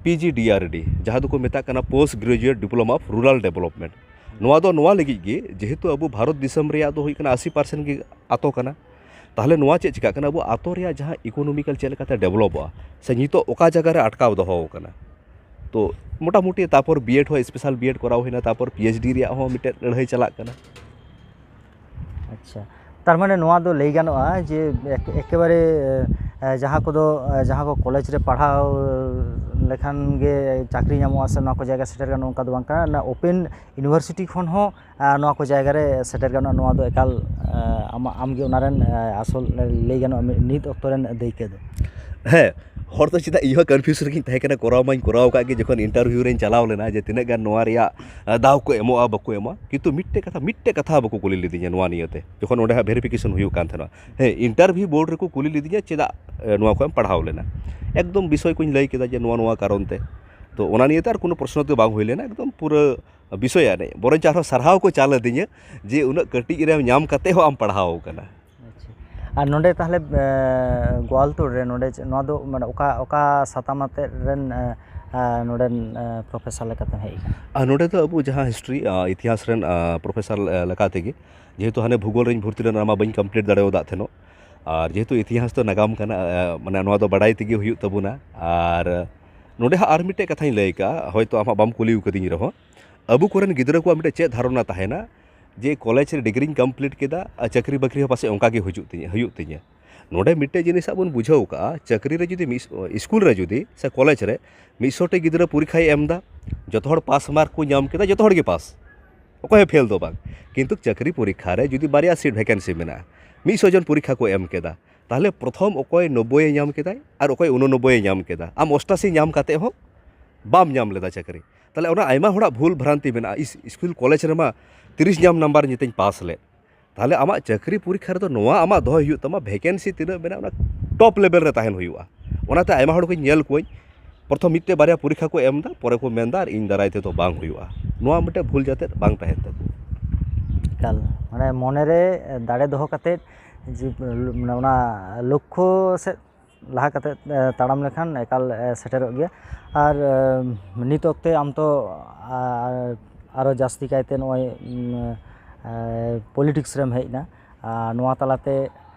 ᱯᱤ ᱡᱤ ᱰᱤ ᱟᱨ ᱰᱤ, ᱡᱟᱦᱟᱸ ᱫᱚᱠᱚ ᱢᱮᱛᱟᱜ ᱠᱟᱱᱟ Post Graduate Diploma of Rural Development᱾ ᱱᱚᱣᱟ ᱫᱚ ᱱᱚᱣᱟ ᱞᱟᱹᱜᱤᱫ ᱜᱮ, ᱡᱮᱦᱮᱛᱩ ᱟᱵᱚ ᱵᱷᱟᱨᱚᱛ ᱫᱤᱥᱚᱢ ᱨᱮᱭᱟᱜ ᱫᱚ ᱦᱩᱭᱩᱜ ᱠᱟᱱᱟ ᱟᱥᱤ ᱯᱟᱨᱥᱮᱱᱴ ᱜᱮ ᱟᱛᱳ ᱠᱟᱱᱟ᱾ ᱛᱟᱦᱚᱞᱮ ᱱᱚᱣᱟ ᱪᱮᱫ ᱪᱤᱠᱟᱹᱜ ᱠᱟᱱᱟ, ᱟᱵᱚ ᱟᱛᱳ ᱨᱮᱭᱟᱜ ᱡᱟᱦᱟᱸ ᱤᱠᱳᱱᱚᱢᱤᱠᱟᱞ ᱪᱮᱫ ᱞᱮᱠᱟᱛᱮ ᱰᱮᱵᱷᱞᱚᱯᱚᱜᱼᱟ ᱥᱮ ᱱᱤᱛᱚᱜ ᱚᱠᱟ ᱡᱟᱭᱜᱟ ᱨᱮ ᱟᱴᱠᱟᱣ ᱫᱚᱦᱚ ᱟᱠᱟᱱᱟ᱾ ᱛᱚ ᱢᱚᱴᱟᱢᱩᱴᱤ ᱛᱟᱨᱯᱚᱨ ᱵᱤᱭᱮᱰ ᱦᱚᱸ, ᱥᱯᱮᱥᱟᱞ ᱵᱤᱭᱮᱰ ᱠᱚᱨᱟᱣ ᱦᱩᱭᱱᱟ, ᱛᱟᱨᱯᱚᱨ ᱯᱤ ᱮᱭᱤᱪ ᱰᱤ ᱨᱮᱭᱟᱜ ᱦᱚᱸ ᱢᱤᱫᱴᱮᱡ ᱞᱟᱹᱲᱦᱟᱹᱭ ᱪᱟᱞᱟᱜ ᱠᱟᱱᱟ᱾ ᱟᱪᱪᱷᱟ, ᱛᱟᱨ ᱢᱟᱱᱮ ᱱᱚᱣᱟ ᱫᱚ ᱞᱟᱹᱭ ᱜᱟᱱᱚᱜᱼᱟ ᱡᱮ ᱮᱠ-, ᱮᱠᱮᱵᱟᱨᱮ, ᱮ, ᱡᱟᱦᱟᱸ ᱠᱚᱫᱚ, ᱮ, ᱡᱟᱦᱟᱸ ᱠᱚ ᱠᱚᱞᱮᱡᱽ ᱨᱮ ᱯᱟᱲᱦᱟᱣ ᱞᱮᱠᱷᱟᱱ ᱜᱮ ᱪᱟᱹᱠᱨᱤ ᱧᱟᱢᱚᱜᱼᱟ ᱥᱮ ᱱᱚᱣᱟ ᱠᱚ ᱡᱟᱭᱜᱟ ᱥᱮᱴᱮᱨ ᱜᱟᱱᱚᱜᱼᱟ, ᱚᱱᱠᱟ ᱫᱚ ᱵᱟᱝ ᱠᱟᱱᱟ᱾ ᱚᱱᱟ ᱳᱯᱮᱱ ᱤᱭᱩᱱᱤᱵᱷᱟᱨᱥᱤᱴᱤ ᱠᱷᱚᱱ ᱦᱚᱸ, ᱮ, ᱱᱚᱣᱟ ᱠᱚ ᱡᱟᱭᱜᱟ ᱨᱮ ᱥᱮᱴᱮᱨ ᱜᱟᱱᱚᱜᱼᱟ᱾ ᱱᱚᱣᱟ ᱫᱚ ᱮᱠᱟᱞ, ᱮ, ᱟᱢᱟᱜ, ᱟᱢᱜᱮ ᱚᱱᱟ ᱨᱮᱱ, ᱮ, ᱟᱥᱚᱞ ᱞᱟᱹᱭ ᱜᱟᱱᱚᱜᱼᱟ, ᱢᱤ-, ᱱᱤᱛ ᱚᱠᱛᱚ ᱨᱮᱱ ᱫᱟᱹᱭᱠᱟᱹ ᱫᱚ᱾ ᱦᱮᱸ, ᱦᱚᱲ ᱫᱚ ᱪᱮᱫᱟᱜ ᱤᱧ ᱦᱚᱸ ᱠᱚᱱᱯᱷᱤᱭᱩᱡᱽ ᱨᱮᱜᱤᱧ ᱛᱟᱦᱮᱸ ᱠᱟᱱᱟ, ᱠᱚᱨᱟᱣ ᱢᱟᱧ ᱠᱚᱨᱟᱣ ᱟᱠᱟᱫ ᱜᱮ, ᱡᱚᱠᱷᱚᱱ ᱤᱱᱴᱟᱨᱵᱷᱤᱭᱩ ᱨᱮᱧ ᱪᱟᱞᱟᱣ ᱞᱮᱱᱟ ᱡᱮ ᱛᱤᱱᱟᱹᱜ ᱜᱟᱱ ᱱᱚᱣᱟ ᱨᱮᱭᱟᱜ, ᱮ, ᱫᱟᱣ ᱠᱚ ᱮᱢᱚᱜᱼᱟ ᱵᱟᱠᱚ ᱮᱢᱟ, ᱠᱤᱱᱛᱩ ᱢᱤᱫᱴᱮᱡ ᱠᱟᱛᱷᱟ, ᱢᱤᱫᱴᱮᱡ ᱠᱟᱛᱷᱟ ᱵᱟᱠᱚ ᱠᱩᱞᱤ ᱞᱤᱫᱤᱧᱟ ᱱᱚᱣᱟ ᱱᱤᱭᱟᱹᱛᱮ, ᱡᱚᱠᱷᱚᱱ ᱚᱸᱰᱮ ᱦᱟᱸᱜ ᱵᱷᱮᱨᱤᱯᱷᱤᱠᱮᱥᱚᱱ ᱦᱩᱭᱩᱜ ᱠᱟᱱ ᱛᱟᱦᱮᱱᱟ᱾ ᱦᱮᱸ, ᱤᱱᱴᱟᱨᱵᱷᱤᱭᱩ ᱵᱳᱨᱰ ᱨᱮᱠᱚ ᱠᱩᱞᱤ ᱞᱤᱫᱤᱧᱟ ᱪᱮᱫᱟᱜ, ᱮ, ᱱᱚᱣᱟ ᱠᱚ ᱮᱢ ᱯᱟᱲᱦᱟᱣ ᱞᱮᱱᱟ᱾ ᱮᱠᱫᱚᱢ ᱵᱤᱥᱚᱭ ᱠᱚᱧ ᱞᱟᱹᱭ ᱠᱮᱫᱟ ᱡᱮ ᱱᱚᱣᱟ, ᱱᱚᱣᱟ ᱠᱟᱨᱚᱱ ᱛᱮ᱾ ᱛᱚ ᱚᱱᱟ ᱱᱤᱭᱮᱛᱮ ᱟᱨ ᱠᱳᱱᱳ ᱯᱨᱚᱥᱱᱚ ᱫᱚ ᱵᱟᱝ ᱦᱩᱭ ᱞᱮᱱᱟ, ᱮᱠᱫᱚᱢ ᱯᱩᱨᱟᱹ ᱵᱤᱥᱚᱭ ᱟᱱᱮ, ᱵᱚᱨᱚᱝ ᱟᱨᱦᱚᱸ ᱥᱟᱨᱦᱟᱣ ᱠᱚ ᱪᱟᱞ ᱟᱹᱫᱤᱧᱟ ᱡᱮ ᱩᱱᱟᱹᱜ ᱠᱟᱹᱴᱤᱡ ᱨᱮᱢ ᱧᱟᱢ ᱠᱟᱛᱮ ᱦᱚᱸ ᱟᱢ ᱯᱟᱲᱦᱟᱣ ᱟᱠᱟᱱᱟ᱾ ᱟᱪᱪᱷᱟ, ᱟᱨ ᱱᱚᱰᱮ ᱛᱟᱦᱚᱞᱮ, ᱮ, ᱜᱳᱣᱟᱞᱛᱳᱲ ᱨᱮ ᱱᱚᱰᱮ ᱪᱮ-, ᱱᱚᱣᱟ ᱫᱚ ᱢᱟᱱᱮ ᱚᱠᱟ, ᱚᱠᱟ ᱥᱟᱛᱟᱢ ᱟᱛᱮᱫ ᱨᱮᱱ, ᱮ, ᱮ, ᱱᱚᱰᱮᱱ, ᱮ, ᱯᱨᱚᱯᱷᱮᱥᱚᱨ ᱞᱮᱠᱟᱛᱮᱢ ᱦᱮᱡ ᱟᱠᱟᱱᱟ? ᱟᱨ ᱱᱚᱰᱮ ᱫᱚ ᱟᱵᱚ ᱡᱟᱦᱟᱸ ᱦᱤᱥᱴᱨᱤ, ᱟ, ᱤᱛᱤᱦᱟᱥ ᱨᱮᱱ, ᱟ, ᱯᱨᱚᱯᱷᱮᱥᱚᱨ, ᱮ, ᱞᱮᱠᱟ ᱛᱮᱜᱮ, ᱡᱮᱦᱮᱛᱩ ᱦᱟᱱᱮ ᱵᱷᱩᱜᱳᱞ ᱨᱮᱧ ᱵᱷᱚᱨᱛᱤ ᱞᱮᱱᱟ, ᱚᱱᱟ ᱢᱟ ᱵᱟᱹᱧ ᱠᱚᱢᱯᱞᱤᱴ ᱫᱟᱲᱮᱭᱟᱫᱟ ᱛᱟᱦᱮᱱᱚᱜ᱾ ᱟᱨ ᱡᱮᱦᱮᱛᱩ ᱤᱛᱤᱦᱟᱥ ᱫᱚ ᱱᱟᱜᱟᱢ ᱠᱟᱱᱟ, ᱟ, ᱢᱟᱱᱮ ᱱᱚᱣᱟ ᱫᱚ ᱵᱟᱰᱟᱭ ᱛᱮᱜᱮ ᱦᱩᱭᱩᱜ ᱛᱟᱵᱚᱱᱟ᱾ ᱟᱨ ᱱᱚᱰᱮ ᱦᱟᱸᱜ ᱟᱨ ᱢᱤᱫᱴᱮᱡ ᱠᱟᱛᱷᱟᱧ ᱞᱟᱹᱭ ᱠᱟᱜᱼᱟ, ᱦᱚᱭᱛᱳ ᱟᱢ ᱦᱟᱸᱜ ᱵᱟᱢ ᱠᱩᱞᱤ ᱟᱠᱟᱫᱤᱧ ᱨᱮᱦᱚᱸ, ᱟᱵᱚ ᱠᱚᱨᱮᱱ ᱜᱤᱫᱽᱨᱟᱹ ᱠᱚᱣᱟᱜ ᱢᱤᱫᱴᱮᱡ ᱪᱮᱫ ᱫᱷᱟᱨᱚᱱᱟ ᱛᱟᱦᱮᱱᱟ ᱡᱮ ᱠᱚᱞᱮᱡᱽ ᱨᱮ ᱰᱤᱜᱽᱨᱤᱧ ᱠᱚᱢᱯᱞᱤᱴ ᱠᱮᱫᱟ ᱟᱨ ᱪᱟᱹᱠᱨᱤ ᱵᱟᱹᱠᱨᱤ ᱦᱚᱸ ᱯᱟᱥᱮᱡ ᱚᱱᱠᱟ ᱜᱮ ᱦᱤᱡᱩᱜ ᱛᱤᱧᱟᱹ, ᱦᱩᱭᱩᱜ ᱛᱤᱧᱟᱹ᱾ ᱱᱚᱰᱮ ᱢᱤᱫᱴᱮᱡ ᱡᱤᱱᱤᱥ ᱦᱟᱸᱜ ᱵᱚᱱ ᱵᱩᱡᱷᱟᱹᱣ ᱠᱟᱜᱼᱟ, ᱪᱟᱹᱠᱨᱤ ᱨᱮ ᱡᱩᱫᱤ ᱢᱤᱫ, ᱤᱥᱠᱩᱞ ᱨᱮ ᱡᱩᱫᱤ ᱥᱮ ᱠᱚᱞᱮᱡᱽ ᱨᱮ ᱢᱤᱫ ᱥᱚ ᱴᱤ ᱜᱤᱫᱽᱨᱟᱹ ᱯᱚᱨᱤᱠᱠᱷᱟᱭ ᱮᱢ ᱮᱫᱟ, ᱡᱚᱛᱚ ᱦᱚᱲ ᱯᱟᱥ ᱢᱟᱨᱠ ᱠᱚ ᱧᱟᱢ ᱠᱮᱫᱟ, ᱡᱚᱛᱚ ᱦᱚᱲ ᱜᱮ ᱯᱟᱥ, ᱚᱠᱚᱭ ᱦᱚᱸ ᱯᱷᱮᱞ ᱫᱚ ᱵᱟᱝ᱾ ᱠᱤᱱᱛᱩ ᱪᱟᱹᱠᱨᱤ ᱯᱚᱨᱤᱠᱠᱷᱟ ᱨᱮ ᱡᱩᱫᱤ ᱵᱟᱨᱭᱟ ᱥᱤᱴ ᱵᱷᱮᱠᱮᱱᱥᱤ ᱢᱮᱱᱟᱜᱼᱟ, ᱢᱤᱫ ᱥᱚ ᱡᱚᱱ ᱯᱚᱨᱤᱠᱠᱷᱟ ᱠᱚ ᱮᱢ ᱠᱮᱫᱟ, ᱛᱟᱦᱚᱞᱮ ᱯᱨᱚᱛᱷᱚᱢ ᱚᱠᱚᱭ ᱱᱚᱵᱵᱳᱭ ᱮ ᱧᱟᱢ ᱠᱮᱫᱟᱭ ᱟᱨ ᱚᱠᱚᱭ ᱩᱱᱚᱱᱚᱵᱵᱳᱭ ᱮ ᱧᱟᱢ ᱠᱮᱫᱟ, ᱟᱢ ᱚᱥᱴᱟᱥᱤ ᱧᱟᱢ ᱠᱟᱛᱮ ᱦᱚᱸ ᱵᱟᱢ ᱧᱟᱢ ᱞᱮᱫᱟ ᱪᱟᱹᱠᱨᱤ᱾ ᱛᱟᱦᱚᱞᱮ ᱚᱱᱟ ᱟᱭᱢᱟ ᱦᱚᱲᱟᱜ ᱵᱷᱩᱞ ᱵᱷᱨᱟᱱᱛᱤ ᱢᱮᱱᱟᱜᱼᱟ, ᱤᱥ-, ᱤᱥᱠᱩᱞ ᱠᱚᱞᱮᱡᱽ ᱨᱮᱢᱟ ᱛᱤᱨᱤᱥ ᱧᱟᱢ ᱱᱟᱢᱵᱟᱨ ᱧᱮᱛᱮᱧ ᱯᱟᱥ ᱞᱮᱫ᱾ ᱛᱟᱦᱚᱞᱮ ᱟᱢᱟᱜ ᱪᱟᱹᱠᱨᱤ ᱯᱚᱨᱤᱠᱠᱷᱟ ᱨᱮᱫᱚ ᱱᱚᱣᱟ ᱟᱢᱟᱜ ᱫᱚᱦᱚᱭ ᱦᱩᱭᱩᱜ ᱛᱟᱢᱟ, ᱵᱷᱮᱠᱮᱱᱥᱤ ᱛᱤᱱᱟᱹᱜ ᱢᱮᱱᱟᱜᱼᱟ, ᱚᱱᱟ ᱴᱚᱯ ᱞᱮᱵᱮᱞ ᱨᱮ ᱛᱟᱦᱮᱱ ᱦᱩᱭᱩᱜᱼᱟ᱾ ᱚᱱᱟᱛᱮ ᱟᱭᱢᱟ ᱦᱚᱲ ᱠᱚᱧ ᱧᱮᱞ ᱠᱚᱣᱟᱧ, ᱯᱨᱚᱛᱷᱚᱢ ᱢᱤᱫᱴᱮᱡ ᱵᱟᱨᱭᱟ ᱯᱚᱨᱤᱠᱠᱷᱟ ᱠᱚ ᱮᱢ ᱮᱫᱟ, ᱯᱚᱨᱮ ᱠᱚ ᱢᱮᱱᱫᱟ, "ᱟᱨ ᱤᱧ ᱫᱟᱨᱟᱭ ᱛᱮᱫᱚ ᱵᱟᱝ ᱦᱩᱭᱩᱜᱼᱟ᱾" ᱱᱚᱣᱟ ᱢᱤᱫᱴᱮᱡ ᱵᱷᱩᱞ ᱡᱟᱛᱮ ᱵᱟᱝ ᱛᱟᱦᱮᱱ ᱛᱟᱠᱚ᱾ ᱮᱠᱟᱞ, ᱢᱟᱱᱮ ᱢᱚᱱᱮᱨᱮ ᱫᱟᱲᱮ ᱫᱚᱦᱚ ᱠᱟᱛᱮᱫ ᱡᱮ, ᱢᱟᱱᱮ ᱚᱱᱟ ᱞᱚᱠᱠᱷᱚ ᱥᱮᱫ ᱞᱟᱦᱟ ᱠᱟᱛᱮᱫ, ᱮ, ᱛᱟᱲᱟᱢ ᱞᱮᱠᱷᱟᱱ ᱮᱠᱟᱞ, ᱮ, ᱥᱮᱴᱮᱨᱚᱜ ᱜᱮᱭᱟ᱾ ᱟᱨ, ᱮ, ᱱᱤᱛ ᱚᱠᱛᱮ ᱟᱢ ᱛᱚ, ᱟ-, ᱟᱨᱚ ᱡᱟᱹᱥᱛᱤ ᱠᱟᱭᱛᱮ ᱱᱚᱜᱼᱚᱭ, ᱩᱢ, ᱮ, ᱯᱚᱞᱤᱴᱤᱠᱥ ᱨᱮᱢ ᱦᱮᱡ ᱮᱱᱟ᱾ ᱟᱨ ᱱᱚᱣᱟ ᱛᱟᱞᱟᱛᱮ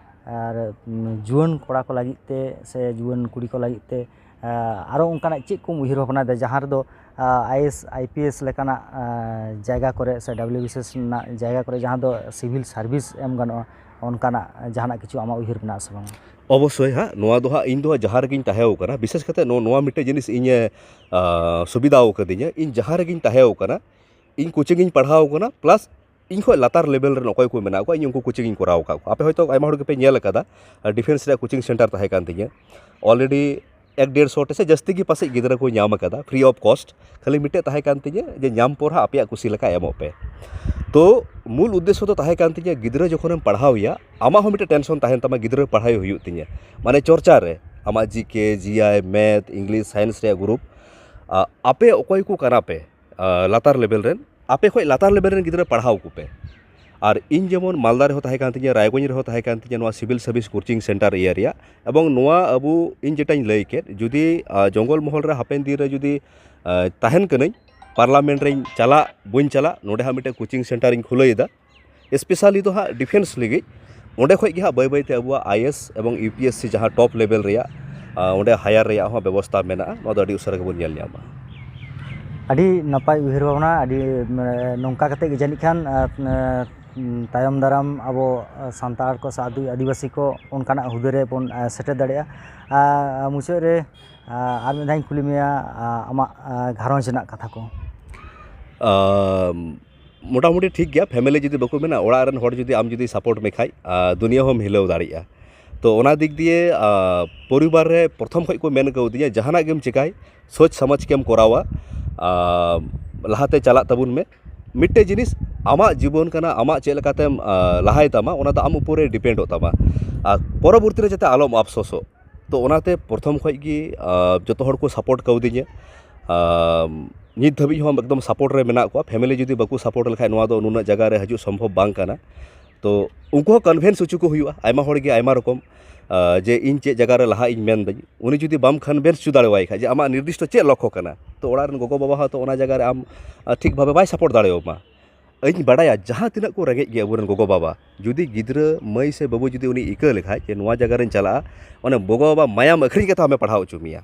ᱟᱨ, ᱩᱢ, ᱡᱩᱣᱟᱹᱱ ᱠᱚᱲᱟ ᱠᱚ ᱞᱟᱹᱜᱤᱫ ᱛᱮ ᱥᱮ ᱡᱩᱣᱟᱹᱱ ᱠᱩᱲᱤ ᱠᱚ ᱞᱟᱹᱜᱤᱫ ᱛᱮ, ᱟ, ᱟᱨᱚ ᱚᱱᱠᱟᱱᱟᱜ ᱪᱮᱫ ᱠᱚᱢ ᱩᱭᱦᱟᱹᱨ ᱵᱷᱟᱵᱽᱱᱟᱭᱮᱫᱟ, ᱡᱟᱦᱟᱸ ᱨᱮᱫᱚ, ᱟ, I A S, I P S ᱞᱮᱠᱟᱱᱟᱜ, ᱟ, ᱡᱟᱭᱜᱟ ᱠᱚᱨᱮ ᱥᱮ ᱰᱟᱵᱽᱞᱤᱭᱩ ᱵᱤ ᱥᱤ ᱮᱥ ᱨᱮᱱᱟᱜ ᱡᱟᱭᱜᱟ ᱠᱚᱨᱮ, ᱡᱟᱦᱟᱸ ᱫᱚ ᱥᱤᱵᱷᱤᱞ ᱥᱟᱨᱵᱷᱤᱥ ᱮᱢ ᱜᱟᱱᱚᱜᱼᱟ, ᱚᱱᱠᱟᱱᱟᱜ ᱡᱟᱦᱟᱱᱟᱜ ᱠᱤᱪᱷᱩ ᱟᱢᱟᱜ ᱩᱭᱦᱟᱹᱨ ᱢᱮᱱᱟᱜᱼᱟ ᱥᱮ ᱵᱟᱝ? ᱚᱵᱚᱥᱥᱳᱭ ᱦᱟᱸᱜ, ᱱᱚᱣᱟ ᱫᱚ ᱦᱟᱸᱜ ᱤᱧ ᱫᱚ ᱦᱟᱸᱜ ᱡᱟᱦᱟᱸ ᱨᱮᱜᱤᱧ ᱛᱟᱦᱮᱸ ᱟᱠᱟᱱᱟ, ᱵᱤᱥᱮᱥ ᱠᱟᱛᱮ ᱱᱚ-, ᱱᱚᱣᱟ ᱢᱤᱫᱴᱮᱡ ᱡᱤᱱᱤᱥ ᱤᱧᱮ, ᱟ, ᱥᱩᱵᱤᱫᱷᱟ ᱟᱠᱟᱫᱤᱧᱟ᱾ ᱤᱧ ᱡᱟᱦᱟᱸ ᱨᱮᱜᱤᱧ ᱛᱟᱦᱮᱸ ᱟᱠᱟᱱᱟ, ᱤᱧ ᱠᱳᱪᱤᱝ ᱤᱧ ᱯᱟᱲᱦᱟᱣ ᱟᱠᱟᱱᱟ, ᱯᱞᱟᱥ ᱤᱧ ᱠᱷᱚᱱ ᱞᱟᱛᱟᱨ ᱞᱮᱵᱮᱞ ᱨᱮᱱ ᱚᱠᱚᱭ ᱠᱚ ᱢᱮᱱᱟᱜ ᱠᱚᱣᱟ, ᱤᱧ ᱩᱱᱠᱩ ᱠᱳᱪᱤᱝ ᱤᱧ ᱠᱚᱨᱟᱣ ᱟᱠᱟᱫ ᱠᱚᱣᱟ᱾ ᱟᱯᱮ ᱦᱚᱭᱛᱳ ᱟᱭᱢᱟ ᱦᱚᱲ ᱜᱮᱯᱮ ᱧᱮᱞ ᱟᱠᱟᱫᱟ, ᱰᱤᱯᱷᱮᱱᱥ ᱨᱮᱭᱟᱜ ᱠᱳᱪᱤᱝ ᱥᱮᱱᱴᱟᱨ ᱛᱟᱦᱮᱸ ᱠᱟᱱ ᱛᱤᱧᱟᱹ᱾ Already ᱮᱠ ᱰᱮᱲᱥᱚ ᱴᱤ ᱥᱮ ᱡᱟᱹᱥᱛᱤ ᱜᱮ ᱯᱟᱥᱮᱡ ᱜᱤᱫᱽᱨᱟᱹ ᱠᱚ ᱧᱟᱢ ᱟᱠᱟᱫᱟ, free of cost᱾ ᱠᱷᱟᱹᱞᱤ ᱢᱤᱫᱴᱮᱡ ᱛᱟᱦᱮᱸ ᱠᱟᱱ ᱛᱤᱧᱟᱹ ᱡᱮ ᱧᱟᱢ ᱯᱚᱨ ᱦᱟᱸᱜ ᱟᱯᱮᱭᱟᱜ ᱠᱩᱥᱤ ᱞᱮᱠᱟ ᱮᱢᱚᱜ ᱯᱮ᱾ ᱛᱚ, ᱢᱩᱞ ᱩᱫᱽᱫᱮᱥᱥᱚ ᱫᱚ ᱛᱟᱦᱮᱸ ᱠᱟᱱ ᱛᱤᱧᱟᱹ, ᱜᱤᱫᱽᱨᱟᱹ ᱡᱚᱠᱷᱚᱱᱮᱢ ᱯᱟᱲᱦᱟᱣ ᱮᱭᱟ, ᱟᱢᱟᱜ ᱦᱚᱸ ᱢᱤᱫᱴᱮᱡ ᱴᱮᱱᱥᱚᱱ ᱛᱟᱦᱮᱱ ᱛᱟᱢᱟ, ᱜᱤᱫᱽᱨᱟᱹ ᱯᱟᱲᱦᱟᱣ ᱦᱩᱭᱩᱜ ᱛᱤᱧᱟᱹ, ᱢᱟᱱᱮ ᱪᱚᱨᱪᱟ ᱨᱮ ᱟᱢᱟᱜ ᱡᱤ ᱠᱮ, ᱡᱤ ᱟᱭ, ᱢᱮᱛᱷ, ᱤᱝᱞᱤᱥ, ᱥᱟᱭᱮᱱᱥ ᱨᱮᱭᱟᱜ ᱜᱨᱩᱯ, ᱟ, ᱟᱯᱮ ᱚᱠᱚᱭ ᱠᱚ ᱠᱟᱱᱟ ᱯᱮ, ᱟ, ᱞᱟᱛᱟᱨ ᱞᱮᱵᱮᱞ ᱨᱮᱱ, ᱟᱯᱮ ᱠᱷᱚᱡ ᱞᱟᱛᱟᱨ ᱞᱮᱵᱮᱞ ᱨᱮᱱ ᱜᱤᱫᱽᱨᱟᱹ ᱯᱟᱲᱦᱟᱣ ᱠᱚᱯᱮ᱾ ᱟᱨ ᱤᱧ ᱡᱮᱢᱚᱱ ᱢᱟᱞᱫᱟ ᱨᱮᱦᱚᱸ ᱛᱟᱦᱮᱸ ᱠᱟᱱ ᱛᱤᱧᱟᱹ, ᱨᱟᱭᱜᱚᱸᱡᱽ ᱨᱮᱦᱚᱸ ᱛᱟᱦᱮᱸ ᱠᱟᱱ ᱛᱤᱧᱟᱹ, ᱱᱚᱣᱟ ᱥᱤᱵᱤᱞ ᱥᱟᱨᱵᱷᱤᱥ ᱠᱳᱪᱤᱝ ᱥᱮᱱᱴᱟᱨ ᱤᱭᱟᱹ ᱨᱮᱭᱟᱜ᱾ ᱮᱵᱚᱝ ᱱᱚᱣᱟ ᱟᱵᱚ, ᱤᱧ ᱡᱮᱴᱟᱧ ᱞᱟᱹᱭ ᱠᱮᱫ, ᱡᱩᱫᱤ ᱟᱸ, ᱡᱚᱝᱜᱚᱞ ᱢᱚᱦᱚᱞ ᱨᱮ ᱦᱟᱯᱮᱱ ᱫᱤᱱ ᱨᱮ ᱡᱩᱫᱤ ᱟᱸ, ᱛᱟᱦᱮᱱ ᱠᱟᱹᱱᱟᱹᱧ, ᱯᱟᱨᱞᱟᱢᱮᱱᱴ ᱨᱮᱧ ᱪᱟᱞᱟᱜ ᱵᱟᱹᱧ ᱪᱟᱞᱟᱜ, ᱱᱚᱰᱮ ᱦᱟᱸᱜ ᱢᱤᱫᱴᱮᱱ ᱠᱳᱪᱤᱝ ᱥᱮᱱᱴᱟᱨ ᱤᱧ ᱠᱷᱩᱞᱟᱹᱣ ᱮᱫᱟ, ᱥᱯᱮᱥᱟᱞᱤ ᱫᱚ ᱦᱟᱸᱜ ᱰᱤᱯᱷᱮᱱᱥ ᱞᱟᱹᱜᱤᱫ᱾ ᱚᱸᱰᱮ ᱠᱷᱚᱡ ᱜᱮ ᱦᱟᱸᱜ ᱵᱟᱹᱭ ᱵᱟᱹᱭ ᱛᱮ ᱟᱵᱚᱣᱟᱜ ᱟᱭ ᱮ ᱮᱥ ᱮᱵᱚᱝ ᱤᱭᱩ ᱯᱤ ᱮᱥ ᱥᱤ ᱡᱟᱦᱟᱸ ᱴᱚᱯ ᱞᱮᱵᱮᱞ ᱨᱮᱭᱟᱜ, ᱟᱸ, ᱚᱸᱰᱮ ᱦᱟᱭᱟᱨ ᱨᱮᱭᱟᱜ ᱦᱚᱸ ᱵᱮᱵᱚᱥᱛᱟ ᱢᱮᱱᱟᱜᱼᱟ᱾ ᱱᱚᱣᱟ ᱫᱚ ᱟᱹᱰᱤ ᱩᱥᱟᱹᱨᱟ ᱜᱮᱵᱚᱱ ᱧᱮᱞ ᱧᱟᱢᱟ᱾ ᱟᱹᱰᱤ ᱱᱟᱯᱟᱭ ᱩᱭᱦᱟᱹᱨ ᱵᱷᱟᱵᱽᱱᱟ, ᱟᱹᱰᱤ, ᱢᱟᱱᱮ, ᱱᱚᱝᱠᱟ ᱠᱟᱛᱮ ᱜᱮ ᱡᱟᱹᱱᱤᱡ ᱠᱷᱟᱱ, ᱟᱸ, ᱟᱸ, ᱛᱟᱭᱚᱢ ᱫᱟᱨᱟᱢ ᱟᱵᱚ, ᱟᱸ, ᱥᱟᱱᱛᱟᱲ ᱠᱚ ᱥᱮ ᱟᱹᱫᱤ-, ᱟᱹᱫᱤᱵᱟᱹᱥᱤ ᱠᱚ ᱚᱱᱠᱟᱱᱟᱜ ᱦᱩᱫᱟᱹ ᱨᱮ ᱵᱚᱱ, ᱟᱸ, ᱥᱮᱴᱮᱨ ᱫᱟᱲᱮᱭᱟᱜᱼᱟ᱾ ᱟᱨ ᱢᱩᱪᱟᱹᱫ ᱨᱮ, ᱟᱸ, ᱟᱨ ᱢᱤᱫ ᱫᱷᱟᱣ ᱤᱧ ᱠᱩᱞᱤ ᱢᱮᱭᱟ, ᱟᱸ, ᱟᱢᱟᱜ, ᱟᱸ, ᱜᱷᱟᱨᱚᱸᱡᱽ ᱨᱮᱱᱟᱜ ᱠᱟᱛᱷᱟ ᱠᱚ᱾ ᱟᱢ, ᱢᱚᱴᱟᱢᱩᱴᱤ ᱴᱷᱤᱠ ᱜᱮᱭᱟ, ᱯᱷᱮᱢᱮᱞᱤ ᱡᱩᱫᱤ ᱵᱟᱠᱚ ᱢᱮᱱᱟ, ᱚᱲᱟᱜ ᱨᱮᱱ ᱦᱚᱲ ᱡᱩᱫᱤ ᱟᱢ ᱡᱩᱫᱤ ᱥᱟᱯᱳᱨᱴ ᱢᱮ ᱠᱷᱟᱡ, ᱟᱸ, ᱫᱩᱱᱤᱭᱟᱹ ᱦᱚᱸᱢ ᱦᱤᱞᱟᱹᱣ ᱫᱟᱲᱮᱭᱟᱜᱼᱟ᱾ ᱛᱚ ᱚᱱᱟ ᱫᱤᱠ ᱫᱤᱭᱮ, ᱟᱸ, ᱯᱚᱨᱤᱵᱟᱨ ᱨᱮ ᱯᱨᱚᱛᱷᱚᱢ ᱠᱷᱚᱡ ᱠᱚ ᱢᱮᱱ ᱠᱟᱣᱫᱤᱧᱟ, ᱡᱟᱦᱟᱱᱟᱜ ᱜᱮᱢ ᱪᱮᱠᱟᱭ, ᱥᱳᱪ ᱥᱟᱢᱟᱡᱽ ᱠᱮᱢ ᱠᱚᱨᱟᱣᱟ, ᱟᱸ, ᱞᱟᱦᱟᱛᱮ ᱪᱟᱞᱟᱜ ᱛᱟᱵᱚᱱ ᱢᱮ᱾ ᱢᱤᱫᱴᱮᱡ ᱡᱤᱱᱤᱥ ᱟᱢᱟᱜ ᱡᱤᱵᱚᱱ ᱠᱟᱱᱟ, ᱟᱢᱟᱜ ᱪᱮᱫ ᱞᱮᱠᱟᱛᱮᱢ, ᱟᱸ, ᱞᱟᱦᱟᱭ ᱛᱟᱢᱟ, ᱚᱱᱟ ᱫᱚ ᱟᱢ ᱩᱯᱚᱨᱮ ᱰᱤᱯᱮᱱᱰᱚᱜ ᱛᱟᱢᱟ᱾ ᱟᱨ ᱯᱚᱨᱚᱵᱚᱨᱛᱤ ᱨᱮ ᱡᱟᱛᱮ ᱟᱞᱚᱢ ᱟᱯᱥᱳᱥᱚᱜ᱾ ᱛᱚ ᱚᱱᱟᱛᱮ ᱯᱨᱚᱛᱷᱚᱢ ᱠᱷᱚᱡ ᱜᱮ, ᱟᱸ, ᱡᱚᱛᱚ ᱦᱚᱲ ᱠᱚ ᱥᱟᱯᱳᱨᱴ ᱠᱟᱣᱫᱤᱧᱟ᱾ ᱟᱸ, ᱱᱤᱛ ᱫᱷᱟᱹᱵᱤᱡ ᱦᱚᱸ ᱮᱠᱫᱚᱢ ᱥᱟᱯᱳᱨᱴ ᱨᱮ ᱢᱮᱱᱟᱜ ᱠᱚᱣᱟ᱾ ᱯᱷᱮᱢᱮᱞᱤ ᱡᱩᱫᱤ ᱵᱟᱠᱚ ᱥᱟᱯᱳᱨᱴ ᱞᱮᱠᱷᱟᱡ, ᱱᱚᱣᱟ ᱫᱚ ᱱᱩᱱᱟᱹᱜ ᱡᱟᱭᱜᱟ ᱨᱮ ᱦᱤᱡᱩᱜ ᱥᱚᱢᱵᱷᱚᱵ ᱵᱟᱝ ᱠᱟᱱᱟ᱾ ᱛᱚ ᱩᱱᱠᱩ ᱦᱚᱸ ᱠᱚᱱᱵᱷᱤᱱᱥ ᱦᱚᱪᱚ ᱠᱚ ᱦᱩᱭᱩᱜᱼᱟ ᱟᱭᱢᱟ ᱦᱚᱲ ᱜᱮ ᱟᱭᱢᱟ ᱨᱚᱠᱚᱢ, ᱟᱸ, ᱡᱮ ᱤᱧ ᱪᱮᱫ ᱡᱟᱭᱜᱟ ᱨᱮ ᱞᱟᱦᱟᱜ ᱤᱧ ᱢᱮᱱᱫᱟᱹᱧ, ᱩᱱᱤ ᱡᱩᱫᱤ ᱵᱟᱢ ᱠᱚᱱᱵᱷᱤᱱᱥ ᱦᱚᱪᱚ ᱫᱟᱲᱮᱣᱟᱭ ᱠᱷᱟᱡ ᱡᱮ ᱟᱢᱟᱜ ᱱᱤᱨᱫᱤᱥᱴᱚ ᱪᱮᱫ ᱞᱚᱠᱠᱷᱚ ᱠᱟᱱᱟ, ᱛᱚ ᱚᱲᱟᱜ ᱨᱮᱱ ᱜᱚᱜᱚ ᱵᱟᱵᱟ ᱦᱚᱸ ᱛᱚ ᱚᱱᱟ ᱡᱟᱭᱜᱟ ᱨᱮ ᱟᱢ, ᱟᱸ, ᱴᱷᱤᱠ ᱵᱷᱟᱵᱮ ᱵᱟᱭ ᱥᱟᱯᱳᱨᱴ ᱫᱟᱲᱮᱣᱟᱢᱟ᱾ ᱤᱧ ᱵᱟᱰᱟᱭᱟ ᱡᱟᱦᱟᱸ ᱛᱤᱱᱟᱹᱜ ᱠᱚ ᱨᱮᱸᱜᱮᱡ ᱜᱮᱭᱟ ᱟᱵᱚᱨᱮᱱ ᱜᱚᱜᱚ ᱵᱟᱵᱟ, ᱡᱩᱫᱤ ᱜᱤᱫᱽᱨᱟᱹ ᱢᱟᱹᱭ ᱥᱮ ᱵᱟᱹᱵᱩ ᱡᱩᱫᱤ ᱩᱱᱤ ᱤᱠᱟᱹ ᱞᱮᱠᱷᱟᱡ ᱡᱮ ᱱᱚᱣᱟ ᱡᱟᱭᱜᱟ ᱨᱮᱧ ᱪᱟᱞᱟᱜᱼᱟ, ᱚᱱᱮ ᱜᱚᱜᱚ ᱵᱟᱵᱟ ᱢᱟᱭᱟᱢ ᱟᱹᱠᱷᱨᱤᱧ ᱠᱟᱛᱮ ᱟᱢᱮ ᱯᱟᱲᱦᱟᱣ ᱦᱚᱪᱚ ᱢᱮᱭᱟ᱾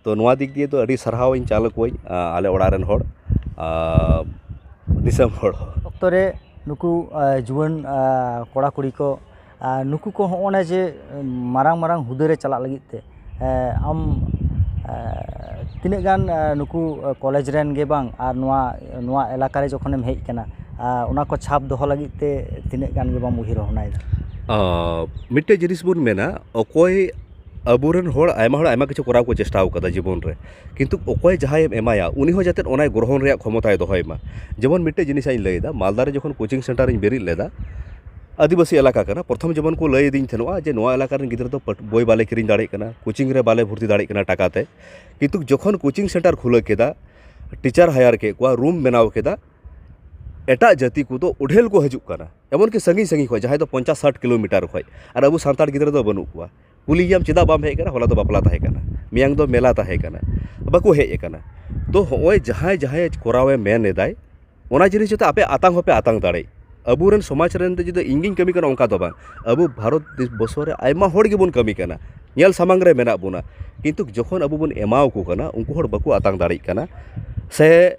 ᱛᱚ ᱱᱚᱣᱟ ᱫᱤᱠ ᱫᱤᱭᱮ ᱫᱚ ᱟᱹᱰᱤ ᱥᱟᱨᱦᱟᱣ ᱤᱧ ᱪᱟᱞ ᱟᱠᱚᱣᱟᱹᱧ, ᱟᱸ, ᱟᱞᱮ ᱚᱲᱟᱜ ᱨᱮᱱ ᱦᱚᱲ, ᱟᱸ, ᱫᱤᱥᱚᱢ ᱦᱚᱲ ᱦᱚᱸ᱾ ᱚᱠᱛᱚ ᱨᱮ ᱱᱩᱠᱩ, ᱟᱸ, ᱡᱩᱣᱟᱹᱱ, ᱟᱸ, ᱠᱚᱲᱟ ᱠᱩᱲᱤ ᱠᱚ, ᱟᱸ, ᱱᱩᱠᱩ ᱠᱚ ᱦᱚᱸᱜᱼᱚ ᱱᱟ ᱡᱮ, ᱩᱸ, ᱢᱟᱨᱟᱝ ᱢᱟᱨᱟᱝ ᱦᱩᱫᱟᱹ ᱨᱮ ᱪᱟᱞᱟᱜ ᱞᱟᱹᱜᱤᱫ ᱛᱮ, ᱮᱸ, ᱟᱢ, ᱮᱸ, ᱛᱤᱱᱟᱹᱜ ᱜᱟᱱ, ᱮᱸ, ᱱᱩᱠᱩ, ᱮᱸ, ᱠᱚᱞᱮᱡᱽ ᱨᱮᱱ ᱜᱮ ᱵᱟᱝ, ᱟᱨ ᱱᱚᱣᱟ, ᱱᱚᱣᱟ ᱮᱞᱟᱠᱟ ᱨᱮ ᱡᱚᱠᱷᱚᱱᱮᱢ ᱦᱮᱡ ᱠᱟᱱᱟ, ᱟᱨ ᱚᱱᱟ ᱠᱚ ᱪᱷᱟᱯ ᱫᱚᱦᱚ ᱞᱟᱹᱜᱤᱫ ᱛᱮ ᱛᱤᱱᱟᱹᱜ ᱜᱟᱱ ᱜᱮ ᱵᱟᱢ ᱩᱭᱦᱟᱹᱨ ᱵᱷᱟᱵᱽᱱᱟᱭᱮᱫᱟ? ᱟᱸ, ᱢᱤᱫᱴᱮᱡ ᱡᱤᱱᱤᱥ ᱵᱚᱱ ᱢᱮᱱᱟ, ᱚᱠᱚᱭ ᱟᱵᱚᱨᱮᱱ ᱦᱚᱲ ᱟᱭᱢᱟ ᱦᱚᱲ ᱟᱭᱢᱟ ᱠᱤᱪᱷᱩ ᱠᱚᱨᱟᱣ ᱠᱚ ᱪᱮᱥᱴᱟ ᱟᱠᱟᱫᱟ ᱡᱤᱵᱚᱱ ᱨᱮ, ᱠᱤᱱᱛᱩ ᱚᱠᱚᱭ ᱡᱟᱦᱟᱸᱭᱮᱢ ᱮᱢᱟᱭᱟ, ᱩᱱᱤ ᱦᱚᱸ ᱡᱟᱛᱮ ᱚᱱᱟᱭ ᱜᱨᱚᱦᱚᱱ ᱨᱮᱭᱟᱜ ᱠᱷᱚᱢᱚᱛᱟᱭ ᱫᱚᱦᱚᱭ ᱢᱟ᱾ ᱡᱮᱢᱚᱱ ᱢᱤᱫᱴᱮᱡ ᱡᱤᱱᱤᱥ ᱤᱧ ᱞᱟᱹᱭᱮᱫᱟ, ᱢᱟᱞᱫᱟ ᱨᱮ ᱡᱚᱠᱷᱚᱱ ᱠᱳᱪᱤᱝ ᱥᱮᱱᱴᱟᱨ ᱤᱧ ᱵᱮᱨᱮᱫ ᱞᱮᱫᱟ, ᱟᱹᱫᱤᱵᱟᱹᱥᱤ ᱮᱞᱟᱠᱟ ᱠᱟᱱᱟ, ᱯᱨᱚᱛᱷᱚᱢ ᱡᱮᱢᱚᱱ ᱠᱚ ᱞᱟᱹᱭ ᱟᱹᱫᱤᱧ ᱛᱟᱦᱮᱱᱚᱜᱼᱟ ᱡᱮ ᱱᱚᱣᱟ ᱮᱞᱟᱠᱟ ᱨᱮᱱ ᱜᱤᱫᱽᱨᱟᱹ ᱫᱚ ᱯᱟᱹᱴ-, ᱵᱳᱭ ᱵᱟᱞᱮ ᱠᱤᱨᱤᱧ ᱫᱟᱲᱮᱭᱟᱜ ᱠᱟᱱᱟ, ᱠᱳᱪᱤᱝ ᱨᱮ ᱵᱟᱞᱮ ᱵᱷᱚᱨᱛᱤ ᱫᱟᱲᱮᱭᱟᱜ ᱠᱟᱱᱟ ᱴᱟᱠᱟ ᱛᱮ᱾ ᱠᱤᱱᱛᱩ ᱡᱚᱠᱷᱚᱱ ᱠᱳᱪᱤᱝ ᱥᱮᱱᱴᱟᱨ ᱠᱷᱩᱞᱟᱹᱣ ᱠᱮᱫᱟ, ᱴᱤᱪᱟᱨ ᱦᱟᱭᱟᱨ ᱠᱮᱫ ᱠᱚᱣᱟ, ᱨᱩᱢ ᱵᱮᱱᱟᱣ ᱠᱮᱫᱟ, ᱮᱴᱟᱜ ᱡᱟᱹᱛᱤ ᱠᱚᱫᱚ ᱩᱰᱷᱮᱞ ᱠᱚ ᱦᱤᱡᱩᱜ ᱠᱟᱱᱟ, ᱮᱢᱚᱱᱠᱤ ᱥᱟᱺᱜᱤᱧ ᱥᱟᱺᱜᱤᱧ ᱠᱷᱚᱱ, ᱡᱟᱦᱟᱸᱭ ᱫᱚ ᱯᱚᱧᱪᱟᱥ ᱥᱟᱴ ᱠᱤᱞᱳᱢᱤᱴᱟᱨ ᱠᱷᱚᱱ᱾ ᱟᱨ ᱟᱵᱚ ᱥᱟᱱᱛᱟᱲ ᱜᱤᱫᱽᱨᱟᱹ ᱫᱚ ᱵᱟᱹᱱᱩᱜ ᱠᱚᱣᱟ᱾ ᱠᱩᱞᱤᱭᱮᱭᱟᱢ, "ᱪᱮᱫᱟᱜ ᱵᱟᱢ ᱦᱮᱡ ᱟᱠᱟᱱᱟ? ᱦᱚᱞᱟ ᱫᱚ ᱵᱟᱯᱞᱟ ᱛᱟᱦᱮᱸ ᱠᱟᱱᱟ, ᱢᱮᱭᱟᱝ ᱫᱚ ᱢᱮᱞᱟ ᱛᱟᱦᱮᱸ ᱠᱟᱱᱟ, ᱵᱟᱠᱚ ᱦᱮᱡ ᱟᱠᱟᱱᱟ᱾" ᱛᱚ ᱦᱚᱸᱜᱼᱚᱭ ᱡᱟᱦᱟᱸᱭ ᱡᱟᱦᱟᱸᱭ ᱠᱚᱨᱟᱣᱮ ᱢᱮᱱ ᱮᱫᱟᱭ, ᱚᱱᱟ ᱡᱤᱱᱤᱥ ᱡᱟᱛᱮ ᱟᱯᱮ ᱟᱛᱟᱝ ᱦᱚᱸᱯᱮ ᱟᱛᱟᱝ ᱫᱟᱲᱮᱜ᱾ ᱟᱵᱚᱨᱮᱱ ᱥᱚᱢᱟᱡᱽ ᱨᱮᱱ ᱫᱚ ᱡᱩᱫᱤ ᱤᱧ ᱜᱤᱧ ᱠᱟᱹᱢᱤ ᱠᱟᱱᱟ, ᱚᱱᱠᱟ ᱫᱚ ᱵᱟᱝ᱾ ᱟᱵᱚ ᱵᱷᱟᱨᱚᱛ ᱫᱤᱥ-, ᱵᱚᱨᱥᱚ ᱨᱮ ᱟᱭᱢᱟ ᱦᱚᱲ ᱜᱮᱵᱚᱱ ᱠᱟᱹᱢᱤ ᱠᱟᱱᱟ, ᱧᱮᱞ ᱥᱟᱢᱟᱝ ᱨᱮ ᱢᱮᱱᱟᱜ ᱵᱚᱱᱟ, ᱠᱤᱱᱛᱩ ᱡᱚᱠᱷᱚᱱ ᱟᱵᱚ ᱵᱚᱱ ᱮᱢᱟᱣᱟᱠᱚ ᱠᱟᱱᱟ, ᱩᱱᱠᱩ ᱦᱚᱲ ᱵᱟᱠᱚ ᱟᱛᱟᱝ ᱫᱟᱲᱮᱜ ᱠᱟᱱᱟ᱾ ᱥᱮ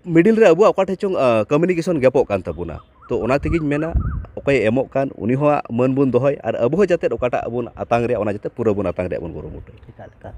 ᱢᱤᱰᱤᱞ ᱨᱮ ᱟᱵᱚᱣᱟᱜ ᱚᱠᱟ ᱴᱷᱮᱡ ᱪᱚᱝ, ᱟ, ᱠᱚᱢᱤᱭᱩᱱᱤᱠᱮᱥᱚᱱ ᱜᱮᱯᱚᱜ ᱠᱟᱱ ᱛᱟᱵᱚᱱᱟ᱾ ᱛᱚ ᱚᱱᱟ ᱛᱮᱜᱮᱧ ᱢᱮᱱᱟ, ᱚᱠᱚᱭᱮ ᱮᱢᱚᱜ ᱠᱟᱱ, ᱩᱱᱤ ᱦᱚᱸ ᱢᱟᱹᱱ ᱵᱚᱱ ᱫᱚᱦᱚᱭ, ᱟᱨ ᱟᱵᱚ ᱦᱚᱸ ᱡᱟᱛᱮ ᱚᱠᱟᱴᱟᱜ ᱵᱚᱱ ᱟᱛᱟᱝ ᱨᱮᱭᱟᱜ, ᱚᱱᱟ ᱡᱟᱛᱮ ᱯᱩᱨᱟᱹ ᱵᱚᱱ ᱟᱛᱟᱝ ᱨᱮᱭᱟᱜ ᱵᱚᱱ ᱠᱩᱨᱩᱢᱩᱴᱩᱭ᱾ ᱮᱠᱟᱞ, ᱮᱠᱟᱞ᱾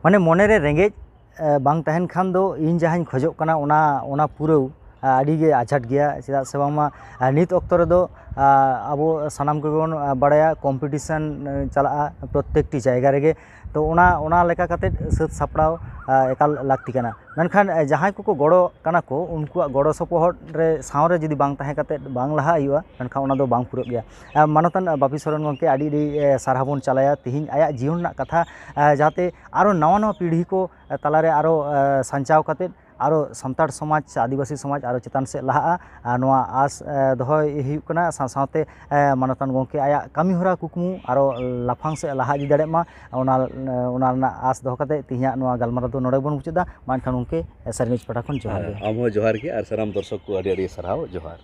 ᱢᱟᱱᱮ ᱢᱚᱱᱮ ᱨᱮ ᱨᱮᱸᱜᱮᱡ, ᱮ, ᱵᱟᱝ ᱛᱟᱦᱮᱱ ᱠᱷᱟᱱ ᱫᱚ ᱤᱧ ᱡᱟᱦᱟᱸᱧ ᱠᱷᱚᱡᱚᱜ ᱠᱟᱱᱟ, ᱚᱱᱟ, ᱚᱱᱟ ᱯᱩᱨᱟᱹᱣ, ᱟ, ᱟᱹᱰᱤ ᱜᱮ ᱟᱡᱷᱟᱴ ᱜᱮᱭᱟ᱾ ᱪᱮᱫᱟᱜ ᱥᱮ ᱵᱟᱝᱢᱟ, ᱟ, ᱱᱤᱛ ᱚᱠᱛᱚ ᱨᱮᱫᱚ, ᱟ, ᱟᱵᱚ ᱥᱟᱱᱟᱢ ᱠᱚᱜᱮ ᱵᱚᱱ, ᱟ, ᱵᱟᱲᱟᱭᱟ, ᱠᱚᱢᱯᱤᱴᱤᱥᱚᱱ, ᱮ, ᱪᱟᱞᱟᱜᱼᱟ ᱯᱨᱚᱛᱛᱮᱠᱴᱤ ᱡᱟᱭᱜᱟ ᱨᱮᱜᱮ᱾ ᱛᱚ ᱚᱱᱟ, ᱚᱱᱟ ᱞᱮᱠᱟ ᱠᱟᱛᱮᱫ ᱥᱟᱹᱛ ᱥᱟᱯᱲᱟᱣ, ᱟ, ᱮᱠᱟᱞ ᱞᱟᱹᱠᱛᱤ ᱠᱟᱱᱟ᱾ ᱢᱮᱱᱠᱷᱟᱱ, ᱮ, ᱡᱟᱦᱟᱸᱭ ᱠᱚᱠᱚ ᱜᱚᱲᱚ ᱠᱟᱱᱟ ᱠᱚ, ᱩᱱᱠᱩᱣᱟᱜ ᱜᱚᱲᱚ ᱥᱚᱯᱚᱦᱚᱫ ᱨᱮ, ᱥᱟᱶ ᱨᱮ ᱡᱩᱫᱤ ᱵᱟᱝ ᱛᱟᱦᱮᱸ ᱠᱟᱛᱮᱫ ᱵᱟᱝ ᱞᱟᱦᱟ ᱦᱩᱭᱩᱜᱼᱟ, ᱢᱮᱱᱠᱷᱟᱱ ᱚᱱᱟ ᱫᱚ ᱵᱟᱝ ᱯᱩᱨᱟᱹᱜ ᱜᱮᱭᱟ᱾ ᱮ, ᱢᱟᱱᱚᱛᱟᱱ ᱵᱟᱯᱤ ᱥᱚᱨᱮᱱ ᱜᱚᱢᱠᱮ, ᱟᱹᱰᱤ ᱟᱹᱰᱤ, ᱮ, ᱥᱟᱨᱦᱟᱣ ᱵᱚᱱ ᱪᱟᱞᱟᱭᱟ᱾ ᱛᱮᱦᱮᱧ ᱟᱭᱟᱜ ᱡᱤᱭᱚᱱ ᱨᱮᱱᱟᱜ ᱠᱟᱛᱷᱟ, ᱮ, ᱡᱟᱛᱮ ᱟᱨᱚ ᱱᱟᱣᱟ ᱱᱟᱣᱟ ᱯᱤᱲᱦᱤ ᱠᱚ, ᱮ, ᱛᱟᱞᱟᱨᱮ ᱟᱨᱚ, ᱮ, ᱥᱟᱧᱪᱟᱣ ᱠᱟᱛᱮᱫ ᱟᱨᱚ ᱥᱟᱱᱛᱟᱲ ᱥᱚᱢᱟᱡᱽ ᱥᱮ ᱟᱹᱫᱤᱵᱟᱹᱥᱤ ᱥᱚᱢᱟᱡᱽ ᱟᱨᱚ ᱪᱮᱛᱟᱱ ᱥᱮᱫ ᱞᱟᱦᱟᱜᱼᱟ, ᱟᱨ ᱱᱚᱣᱟ ᱟᱥ, ᱮ, ᱫᱚᱦᱚᱭ ᱦᱩᱭᱩᱜ ᱠᱟᱱᱟ᱾ ᱥᱟᱶ ᱥᱟᱶᱛᱮ, ᱮ, ᱢᱟᱱᱚᱛᱟᱱ ᱜᱚᱢᱠᱮ ᱟᱭᱟᱜ ᱠᱟᱹᱢᱤ ᱦᱚᱨᱟ ᱠᱩᱠᱢᱩ ᱟᱨᱚ ᱞᱟᱯᱷᱟᱝ ᱥᱮᱫ ᱞᱟᱦᱟ ᱤᱫᱤ ᱫᱟᱲᱮᱭᱟᱜ ᱢᱟ, ᱚᱱᱟ, ᱚᱱᱟ ᱨᱮᱱᱟᱜ ᱟᱥ ᱫᱚᱦᱚ ᱠᱟᱛᱮ ᱛᱮᱦᱮᱧᱟᱜ ᱱᱚᱣᱟ ᱜᱟᱞᱢᱟᱨᱟᱣ ᱫᱚ ᱱᱚᱰᱮ ᱵᱚᱱ ᱢᱩᱪᱟᱹᱫᱟ᱾ ᱢᱟ ᱮᱱᱠᱷᱟᱱ ᱜᱚᱢᱠᱮ, ᱥᱟᱹᱨᱤᱱᱤᱡ ᱯᱟᱦᱴᱟ ᱠᱷᱚᱱ ᱡᱚᱦᱟᱨ ᱜᱮ᱾ ᱟᱢ ᱦᱚᱸ ᱡᱚᱦᱟᱨ ᱜᱮ, ᱟᱨ ᱥᱟᱱᱟᱢ ᱫᱚᱨᱥᱚᱠ ᱠᱚ ᱟᱹᱰᱤ ᱟᱹᱰᱤ ᱥᱟᱨᱦᱟᱣ, ᱡᱚᱦᱟᱨ᱾